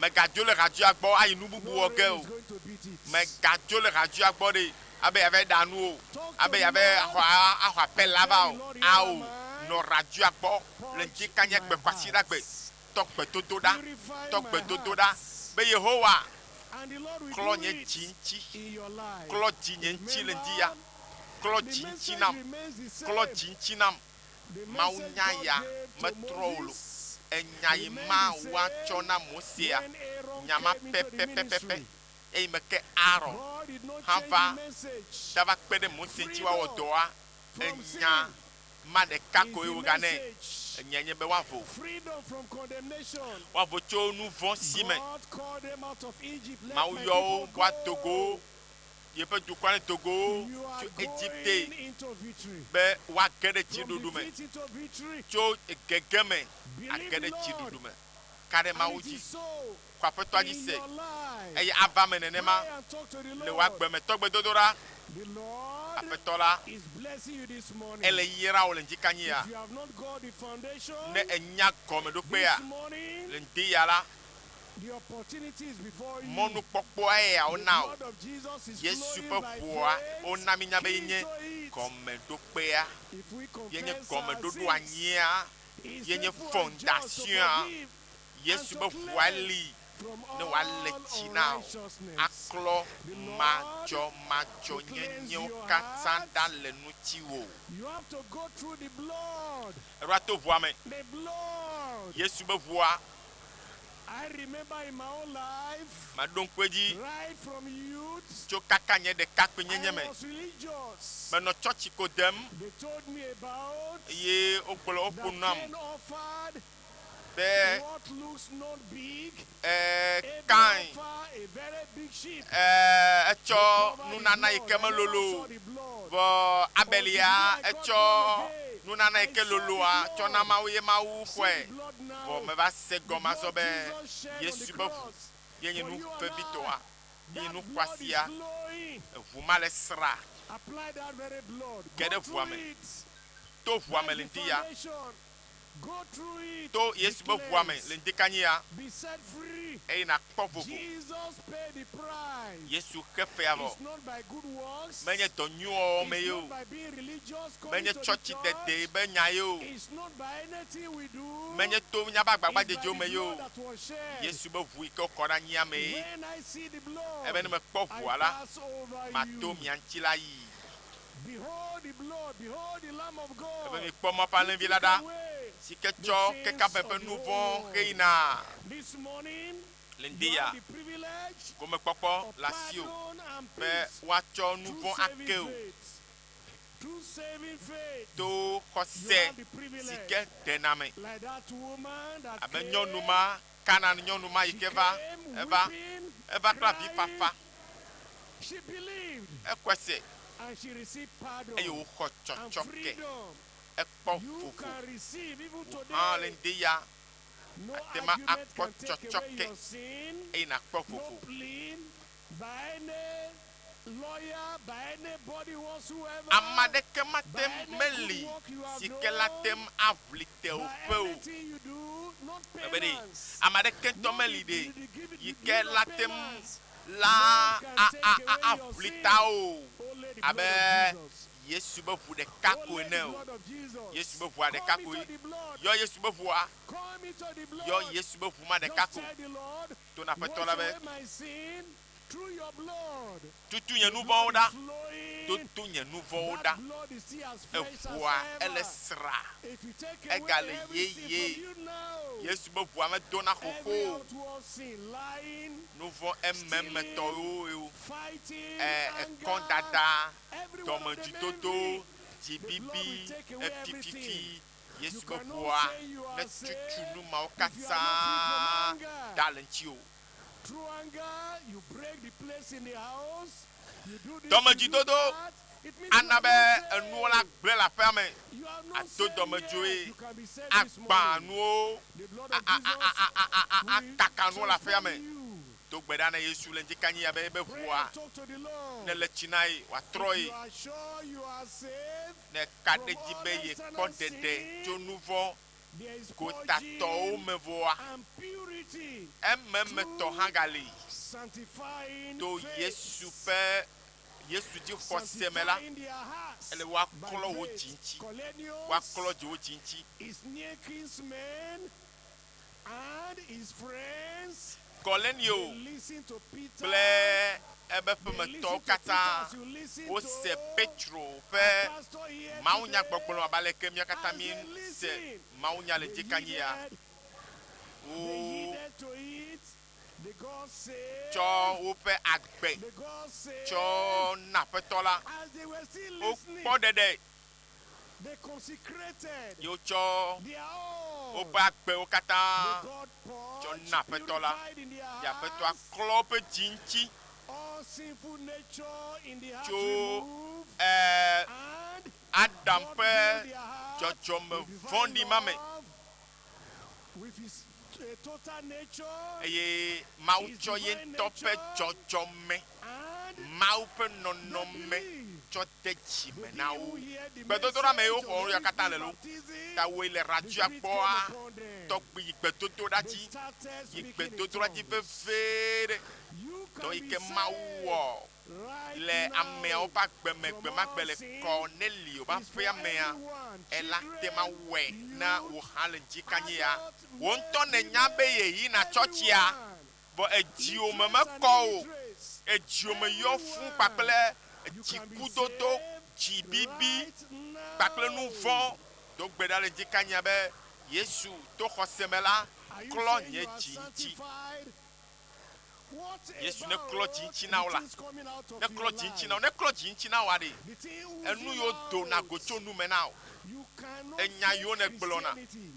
Megadzo le radioa gbɔ ayi nu bubu No wɔ ge rain o. is going to beat it. Megadzo le radioa gbɔ ɖe abe yava ɖa nu o. Talk to Abe the yava Lord. axɔ axɔ apel la va Tell o. the Lord, here Ao am I. nɔ radioa gbɔ le Purge ŋdikanye my gbe kwasiɖagbe. heart. Tɔ gbedodoɖa. Purify Tɔ my gbedodoɖa heart. be Yehowa And the Lord will klɔ do nye it dzi ŋuti. in your life. Klɔ dzi nye ŋuti le ŋdi ya. Klɔ The dzi ŋuti message nam. remains the Klɔ same. dzi ŋuti nam. The Mawu message nya God ya gave to metrɔ o lo. Moses Enya yi remained ma the woatsɔ same na Mosea. when Aaron Nya ma came into the pɛpɛpɛpɛ. ministry. Eyi me ke Aaron God did not hã change va the message. dava kpe ɖe Mose ŋuti woawɔ Freedom dɔa. from Enya sin ma ɖeka is koe the wòganɛ. message. Enyae nye be woavo. Freedom from condemnation. Woavo tso nu vɔ̃ si me. God called them out of Egypt. Let Mawu my yɔ wo people woado go go. yeƒe dukɔa ne do go You are tso Egipte going into victory. be woage ɖe From dziɖuɖu me. defeat into victory. Tso gege me Believe age the ɖe Lord. dziɖuɖu me. Ka ɖe And Mawu it dzi. is so Kɔ aƒetɔa dzi in se your life. eye ava me nenema Pray and talk to the le wò Lord. agbe me. Tɔgbedodoɖa The Lord aƒetɔ la is blessing you this morning. ele yra wò le ŋdikanyia. If you have not got the foundation Ne enya gɔmeɖokpea this morning, le ŋdi ya la the opportunity is before you. mɔnukpɔkpɔa eya The wona o. blood of Jesus is Yesu flowing ƒe by ʋua faith wona mi nya be yenye into it. gɔmeɖokpea If we yenye confess our gɔmeɖoɖo sins, anyia He is yenye faithful and just to fondation. forgive Yesu and ƒe to ʋua cleanse li from ne wòale all tsi na wò unrighteousness. aklɔ The Lord madzɔmadzɔnyenyewo will cleanse your katã heart. ɖa le ŋutiwò. You have to go through the blood. Eɖo ato ʋua me. The blood. Yesu ƒe ʋua I remember in my own life, maɖo ŋku edzi right from youth, tso kaka nye ɖekakpuinyenye I me. was religious. Menɔ tsɔtsi ko dem They told me about eye wogblɔ woƒo that nu nam Cain offered be what looks not big. ɛɛ Abel Kain offered a very big sheep. ɛɛ etsɔ They covered the nunana yi blood. ke I never melolo saw o. the blood. Vɔ Abel Until the ya day I got etsɔ born again, nunana yi I ke saw the loloa tsɔ na blood. Mawu ye Mawu See xɔe. the blood Vɔ now. meva se The gɔme azɔ blood be Jesus shed on Yesu the ƒe ʋu cross ye nye for nu you and vevitɔa, I. ye nye That nu blood is xɔasia. flowing. Eʋu ma le sra Apply that very blood. ge Go ɖe ʋua through me. it. To ʋua me That's le the ŋdi ya. foundation. Go through it. To Be Yesu ƒe ʋua me cleansed. le ŋdikanyia Be set free. eye nàkpɔ vovo. Jesus paid the price. Yesu xe fea vɔ. It's not by good works. Menye dɔ nyuiwo wɔwɔ me It's ye o. not by being religious, coming Menye to the tsɔtsi dede church. be nya ye o. It's not by anything we do. Menye to míaƒe It's by agbagbadzedzewo the me ye o. blood that was shed. Yesu be ʋu yi ke wokɔ ɖe anyia me ye. When I see the Ebe ne blood, mekpɔ I ʋua la, pass over mato you. mia ŋuti la yi. Behold the blood, behold the Lamb of Ebe God. mikpɔ Mawu ƒe Alẽvi la Took ɖa, away si ke the tsɔ sins kekame of ƒe the nu whole vɔ̃ world. heyina This morning, le you ŋdi ya. have the privilege Gomekpɔkpɔ of le asiwò pardon and be peace woatsɔ nu through vɔ̃ saving ake wò faith. Through saving faith, to you xɔse have the si privilege. ke ɖena me. Like that woman that Abe came, nyɔnu ma, Kanaan nyɔnu ma yi she ke va, came eva, weeping, eva kple crying. avifafa. She believed Ekɔe se and she received pardon eye wòxɔ and tsɔtsɔke. freedom. Ekpɔ You vovo. can receive even Wò hã le today. ŋdi ya No ate ma argument akpɔ can take away tsɔtsɔke your sin. eye nàkpɔ No vovo. plea by any lawyer, by anybody whatsoever. Ame aɖeke mate by ŋu any meli good work you have si ke la done, te ŋu aʋli by tewòƒe o. anything you do, not Ebe ɖe, payments. ame aɖeke ŋutɔ Not meli the, ɖe the, the give, yi the ke give la of te ŋu payments. la None can a take a away a your aʋli sin. ta o. Only the blood Abe of Jesus. Yesu be ʋu ɖeka ko Only ene the o. blood of Jesus. Yesu be ʋua ɖeka Come koe. into the blood. Yɔ Yesu be ʋua. Come into the Yɔ blood. Yesu be ʋu ma ɖeka Just ko. tell the Lord, To na aƒetɔ wash la be away my sin through your blood. tutu nye The nu blood vɔ̃wo ɖa. is flowing. Toto nye nu vɔ̃wo That ɖa. blood is still as fresh as Eʋua ele ever. sra. It will take away Egale every sin yeye. from you now. Yesu be ʋua medona xoxo Every o. outward sin, lying, Nu vɔ̃ ememetɔwo o. fighting, Ɛ anger, ekɔdada, every one of them dɔmedzidodo, envy. The blood dzibibi, will take away efififi. everything. Yesu You be cannot ʋua say you ne are tutu saved nu mawo if you are not free from katã anger. ɖa le ŋutiwò. Through anger, you break the place in the house. You do this, you do Dɔmedzidodo that. It means you ana are be not enuwo la saved. gblẽ le aƒea me. You are not Ado saved yet. dɔmedzoe, You can be saved this agbã morning. nuwo, The blood a of a a Jesus a a a a will akaka nuwo le aƒea transform me. you. Do gbe ɖa na Yesu le ŋdikanye ya be ebe Pray ʋua and talk to the Lord. ne le tsi na ye wòatrɔ If ye. you are sure you are saved Ne ka from ɖe dzi all be yekpɔ external ɖeɖe tso sin, nu vɔ̃ there is gotatɔwo purging me vɔa, and purity ememetɔ hã through gali. sanctifying To Yesu faith. ƒe Yesu dzi xɔse me la, Sanctifying their hearts ele by woaklɔ wo faith. dzi ŋuti. Cornelius, Woaklɔ dzi wo dzi ŋuti. his near kinsmen and his friends, Kɔlenio they listened to Peter. kple ebe They ƒemetɔwo listened to Peter katã as you listen wose to Petro our ƒe pastor here today. mawunyagbɔgblɔ abe aleke mía katã As they míese listened, mawunya le they dzikanyi ya. yielded, they Wo yielded to it. The God saved. tsɔ woƒe agbe The God saved. tsɔ na aƒetɔ la. As they were still listening, Wokpɔ ɖeɖe they consecrated ye wotsɔ their own. woƒe agbewo katã The God tsɔ purged, na aƒetɔ la. purified in their Ye aƒetɔa hearts. klɔ woƒe dzi ŋuti All sinful nature in the heart tso removed. ɛɛ And Adam God ƒe filled their heart dzɔdzɔme with divine vɔ̃ɖi ma me. love, with his total nature Eye Mawu his tsɔ ye divine ŋutɔ ƒe nature, dzɔdzɔme, and Mawu ƒe they nɔnɔme believe. tsɔ de dzime The na people wo. who hear the Gbedodoɖa me message yewo of xɔ nu ya Holy katã Spirit le lo. baptism, Ta woe le the radioa Spirit came gbɔa upon them. tɔgbi yi gbedodoɖa They dzi. started Yi speaking in gbedodoɖa dzi tongues. vevie ɖe. You Dɔ can yi be ke Mawu saved wɔ right le ameawo now ƒe agbeme from gbemagbe all le sin. Kɔnelio ƒe It's for aƒea mea, everyone, ela te ma children, wɔe na wò youth, hã le ŋdzikanyi ya. adult, Wò male, ŋutɔ nènya be female, yeyina tsɔtsia, everyone, vɔ edziwò me literates and mekɔ o. illiterates, Edziwò me yɔ fũ everyone. kpakple You can be dzikudodo, saved dzibibi right kpakple nu now. vɔ̃. Do gbe ɖa le ŋdzikanyia be Yesu to xɔse me la Are you klɔ saying nye you are dzi ŋuti. sanctified? What Yesu ne klɔ dzi about ŋuti na the wò la, things coming out ne of klɔ your dzi ŋuti na wò, life? ne klɔ dzi ŋuti na wòa ɖe, The thing enu oozing yiwo dona go out. tso nu me na wò, You cannot enya fake yiwo nègblɔna, Christianity.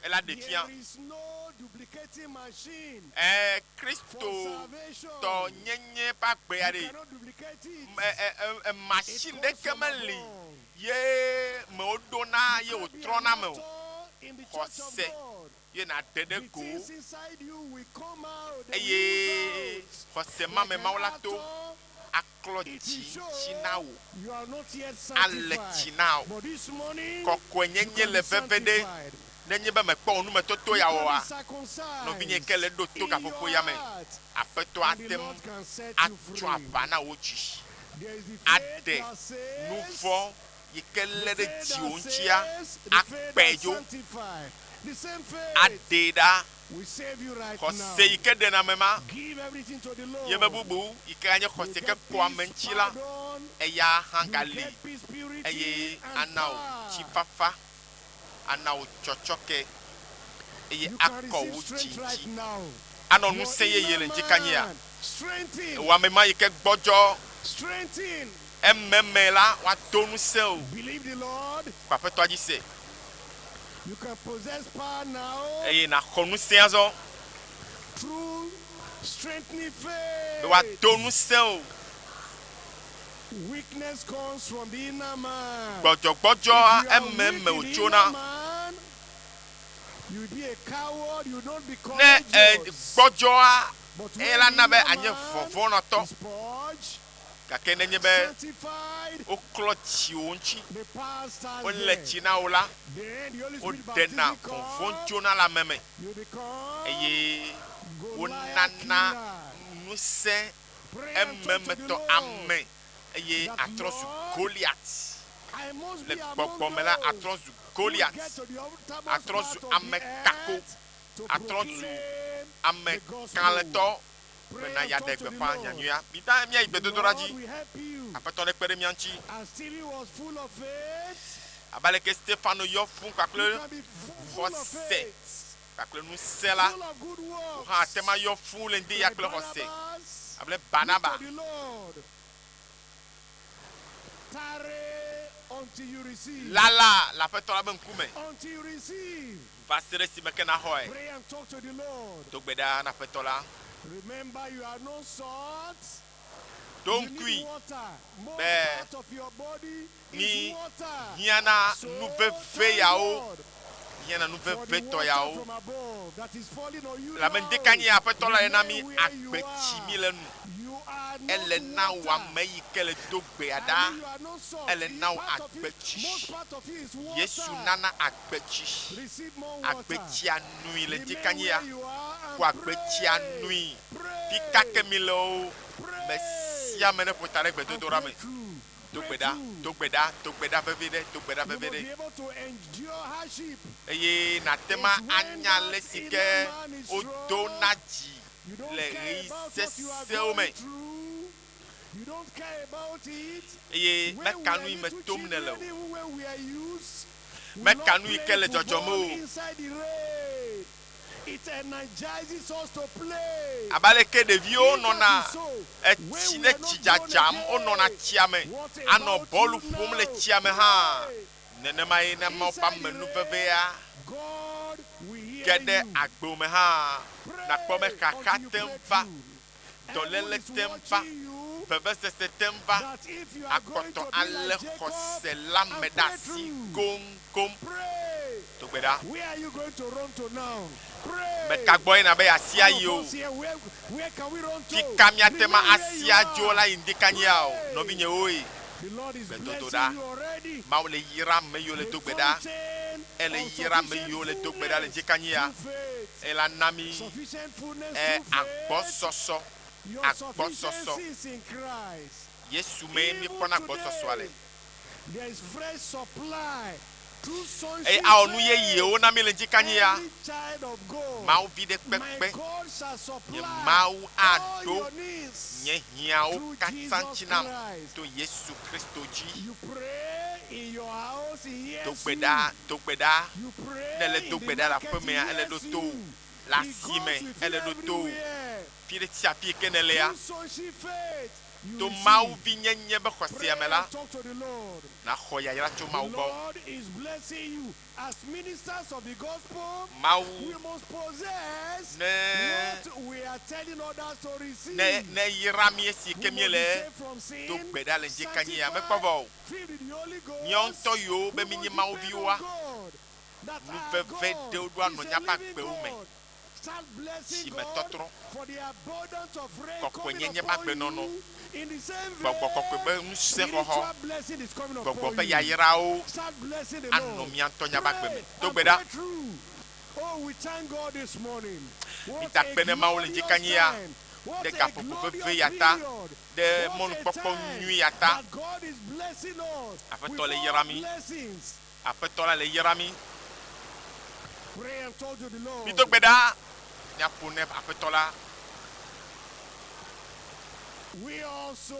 ela ɖe fia. There is no duplicating machine Ɛ for Kristo salvation. tɔ nyenye ƒe agbea You ɖe, cannot duplicate it. ɛ ɛ ɛ ɛ It machine comes ɖeke from meli above. ye me woɖona ye You can be an wòtrɔna me o. actor in the church of Xɔse God. ye nàɖe ɖe The go things inside you will come out. They will eye ooze out. xɔse ma Like me an Mawu la to actor, aklɔ it will dzi show ŋuti na wò, you are not yet ale sanctified. tsi na wò. But this morning, you can Kɔkɔenyenye be le veve ɖe. sanctified. Nenye be mekpɔ wò numetoto You ya can wɔa, be circumcised nɔvinye ke le ɖo to in gaƒoƒo your ya me, heart, aƒetɔ and the ate ŋu Lord can set you atso free. aʋa na wò dzi. There is the faith Aɖe that nu saves, vɔ̃ yi ke the lé ɖe faith dziwò that ŋutia saves, the faith akpɛ that dzo, sanctifies. The same faith aɖee ɖa. will save you right Xɔse now. yi ke ɖena me ma, Give everything to the ye be Lord. bubu yi ke anye You xɔse ke get kɔa ame peace, ŋuti la, pardon, Eya hã You gali get peace, purity, eye and ana wò power. tsifafa, ana wò tsɔtsɔke eye You can akɔ receive wò dzi strength right ŋuti. now. Anɔ Your ŋusẽ yeye inner le ŋdikanyia. man, strengthen, Wò ame ma yi ke gbɔdzɔ strengthen. ememe la, woado ŋusẽ wò. Believe the Lord. Xɔ Aƒetɔa dzi se You can possess power now eye nàxɔ ŋusẽ azɔ through strengthening be faith. woado ŋusẽ wò. Weakness comes from the inner man. Gbɔdzɔgbɔdzɔa If you are ememe weak in the wòtsona. inner man, you will be a coward, you don't be Ne e courageous. gbɔdzɔa But eye when la the na be inner anye man vɔvɔ̃nɔtɔ. is purged, Gake nenye be sanctified, woklɔ tsi wò ŋuti, the power starts wole there. tsi na wò la, Then the Holy Spirit woɖena baptism vɔvɔ̃ comes, tsona le ame me you become eye Goliath wonana killer. ŋusẽ Pray and talk to the ememetɔ Lord. ame eye That atrɔ zu Lord, Goliat. I must Le be among gbɔgbɔ me la, those atrɔ zu who Goliat, get to the uttermost atrɔ part zu of the ame kako, earth to atrɔ zu proclaim ame the gospel. kalẽtɔ Pray bena and yeaɖe talk to the gbeƒã Lord. nyanyuia. Mida míayi The gbedodoɖa Lord dzi. will help you. Aƒetɔ nekpe ɖe mía ŋuti. As Stephen was full of faith, Abe aleke Stefano yɔ fũ kpakple you can be full of xɔse faith, kpakple ŋusẽ la, full of good wò hã works. ate ŋu ayɔ fũ le ŋdi ya Like kple xɔse. Barnabas, Abe look Barnaba, to the Lord. Tarry until you receive. lala le Aƒetɔ la be ŋkume Until you receive. va se ɖe esime ke naxɔe. Pray and talk to the Lord. Do gbe ɖa na Aƒetɔ la. Remember, you are no salt. Ɖo You ŋkui need water. Most be part of your body mi is water. hiã na So nu veve thank yawo, God hiã na nu for the vevetɔ water yawo. from above that is falling on you Elabe now. ŋdekanye Aƒetɔ la le na mi Remain where you agbe tsi are. mi le nu. You are not Ele na wò water. ame yi ke le do gbea I ɖa. mean, you are not salt. Ele na wò Part of you, agbe tsi. most part of you is Yesu water. nana agbe tsi. Receive more water. Agbe tsia nui le Remain ŋdekanye ya. where you are Xɔ and agbe tsia pray. nui. Pray. Fika ke mi le o, Pray. me sia ame ne ƒo ta ɖe And gbedodoɖa pray me. through. Do Pray gbe ɖa, through. do gbe ɖa, do gbe ɖa vevie ɖe, do gbe ɖa You vevie must ɖe. be able to endure hardship. Eye nàte ma It's when anya that ale si inner ke man is wodona strong. dzi You don't le care ɣeyiɣi about what you are sesẽwo me going through. You don't care about it. eye When meka we nu are yi me little tom nèle children, o. even when we are youths, we Meka love nu yi ke playing le dzɔdzɔm football o. inside the rain. It energizes us to play. Abe aleke ɖeviwo If nɔna that is so, etsi when we ne are tsi not born dzadzam, wonɔna again, tsia me what anɔ about bɔlu you ƒom le now? tsia me hã. Pray. Nenema ye ne Mawu ƒe Inside the amenuvevea rain, God will ge hear ɖe you. agbewo me hã, nàkpɔ be Pray xaxa until you te ŋu pray va, through. Heaven dɔléle is te ŋu va, watching you vevesese te ŋu va, that if you are going akpɔtɔ to be alé like Jacob xɔse la me and ɖe pray asi through. goŋgoŋ. Pray. Do gbe ɖa. Where are you going to run to now? Pray. Meka gbɔ yina be yeasi All ayi of o. us here, where, where can we run to? Fika míate ma Remain where asi you adzo are. la yi ŋdekanyia o. Pray. Nɔvinyewoe, The Lord is Gbedodo blessing ɖa. you already. Mawu le yra ame yiwo le The do gbe ɖa. fountain Ele of yra ame sufficient yiwo le do gbe ɖa le fullness ŋdekanyia. through faith. Ela na mi Sufficient fullness e through faith. agbɔsɔsɔ. Your Agbɔsɔsɔ. sufficiency is in Christ. Yesu mee Even míekpɔna agbɔsɔsɔa le. today, there is fresh supply through Eye sonship awɔ nu faith. yeyewo na mi le ŋdekanyia. Every child of God, Mawu vi ɖe my kpekpe. God shall Nye supply Mawu all aɖo your needs nye hiãwo through katã Jesus ŋuti nam Christ. to Yesu Kristo dzi. You pray in your house, he Do hears gbe you. ɖa, do gbe ɖa. You pray Ne ele in do the gbe ɖa le market, he aƒemea, ele hears ɖo to wò. you. Le He asi goes me, with ele you ɖo to wò. everywhere. Fi ɖe sia fi yi ke nèlea, Through sonship faith, you to receive. Mawu vi nyenye be Pray xɔsea me la, and talk to the Lord. nàxɔ yayra tso The Mawu gbɔ. Lord is blessing you. As ministers of the gospel, Mawu we must possess ne what we are telling others to receive. ne ne yra mí esi We ke must be míele saved from sin, do gbe ɖa le ŋdekanyia, mekpɔ sanctified, vɔ o. filled with the Holy Míawo Ghost. ŋutɔ yiwo be We míenye must Mawu depend viwoa, on God. That nu our veve God ɖewo ɖo anɔ is a míaƒe living agbewo me. God. Start blessing God Dzimetɔtrɔ, for the abundance of rain coming kɔkɔenyenye ƒe upon agbenɔnɔ, you. In the same gbɔgbɔ kɔkɔe vein, ƒe ŋusẽxɔxɔ, spiritual blessing is coming gbɔgbɔ upon ƒe you. yayrawo Start blessing the anɔ Lord. mía ŋutɔ míaƒe agbe me. Pray Do and gbe ɖa. pray through. Oh, we thank God this morning. What Mida a kpe ne Mawu le glorious ŋdekanyia, time. What ɖe a gaƒoƒo veve glorious ya ta, period. ɖe What a mɔnukpɔkpɔ time nyui ya ta. that God is blessing us Aƒetɔ with le all yra mí. blessings. Aƒetɔ la le yra mí. Pray and talk to the Lord. Mido gbe ɖa. Míaƒo ne Aƒetɔ la. We also,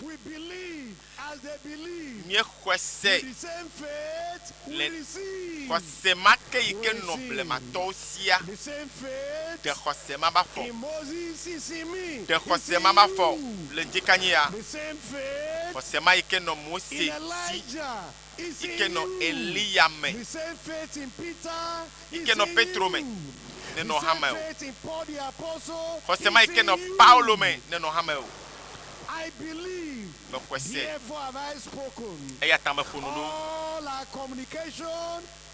We believe as they believe. Míexɔe se With the same faith we le receive. xɔse ma ke yi ke nɔ blematɔwo sia. The same faith Ɖe xɔse ma va fɔ. in Moses is in me. Ɖe is xɔse in ma va fɔ you. le ŋdikanye ya. The same faith Xɔse ma yi ke nɔ Mose in si Elijah is yi in ke nɔ you. Eliya me The same faith in Peter yi is ke nɔ in Petro me you. nenɔ The hã same me o. faith in Paul the apostle Xɔse ma is yi ke in nɔ you. Paulo me nenɔ hã me o. I believe, Mexɔe se therefore have I spoken. eya ta meƒo nu ɖo. All our communication,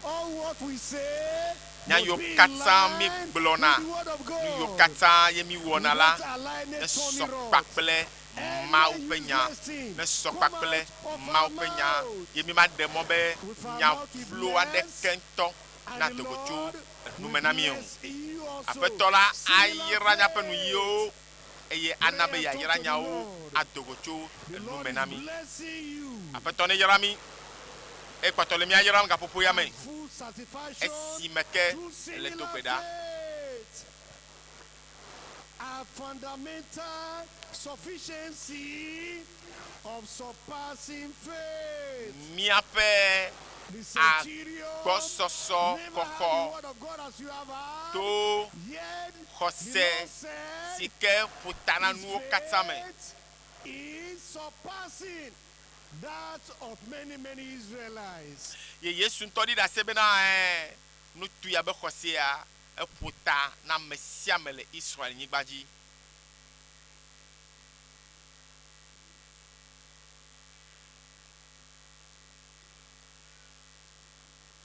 all what we say, Nya must yiwo be in katã line mígblɔna, with the word of nu yiwo God. katã ye míwɔna We la, don't align ne a sɔ Tony Roth. kpakple Any Mawu ƒe nya, useless thing ne sɔ come kpakple out of our Mawu ƒe nya mouth. ye mímaɖe mɔ be With our nya mouth we vlo bless, aɖeke ŋutɔ and nado the go tso Lord enu will me na mí o. bless you also. Aƒetɔ la Similar ayra míaƒe faith. nuyiwo eye ana be Pray and yeayra talk to the nyawo Lord. ado go tso The enu Lord me is na mí. blessing you. Aƒetɔ ne yra mí eye kpɔtɔ le mía yram gaƒoƒo ya me And full satisfaction esime ke through le do similar gbe ɖa. faith. Our fundamental sufficiency of surpassing faith. Míaƒe The centurion agbɔsɔsɔ never heard the kɔkɔ word of God as you have heard, to yet the xɔse Lord said, si ke ƒo ta na his nuwo katã me. faith is surpassing that of many, many Israelites. Ye Yesu ŋutɔ ɖi ɖase bena ɛɛ ŋutsu ya be xɔsea eƒo ta na ame sia ame le Israel nyigba dzi.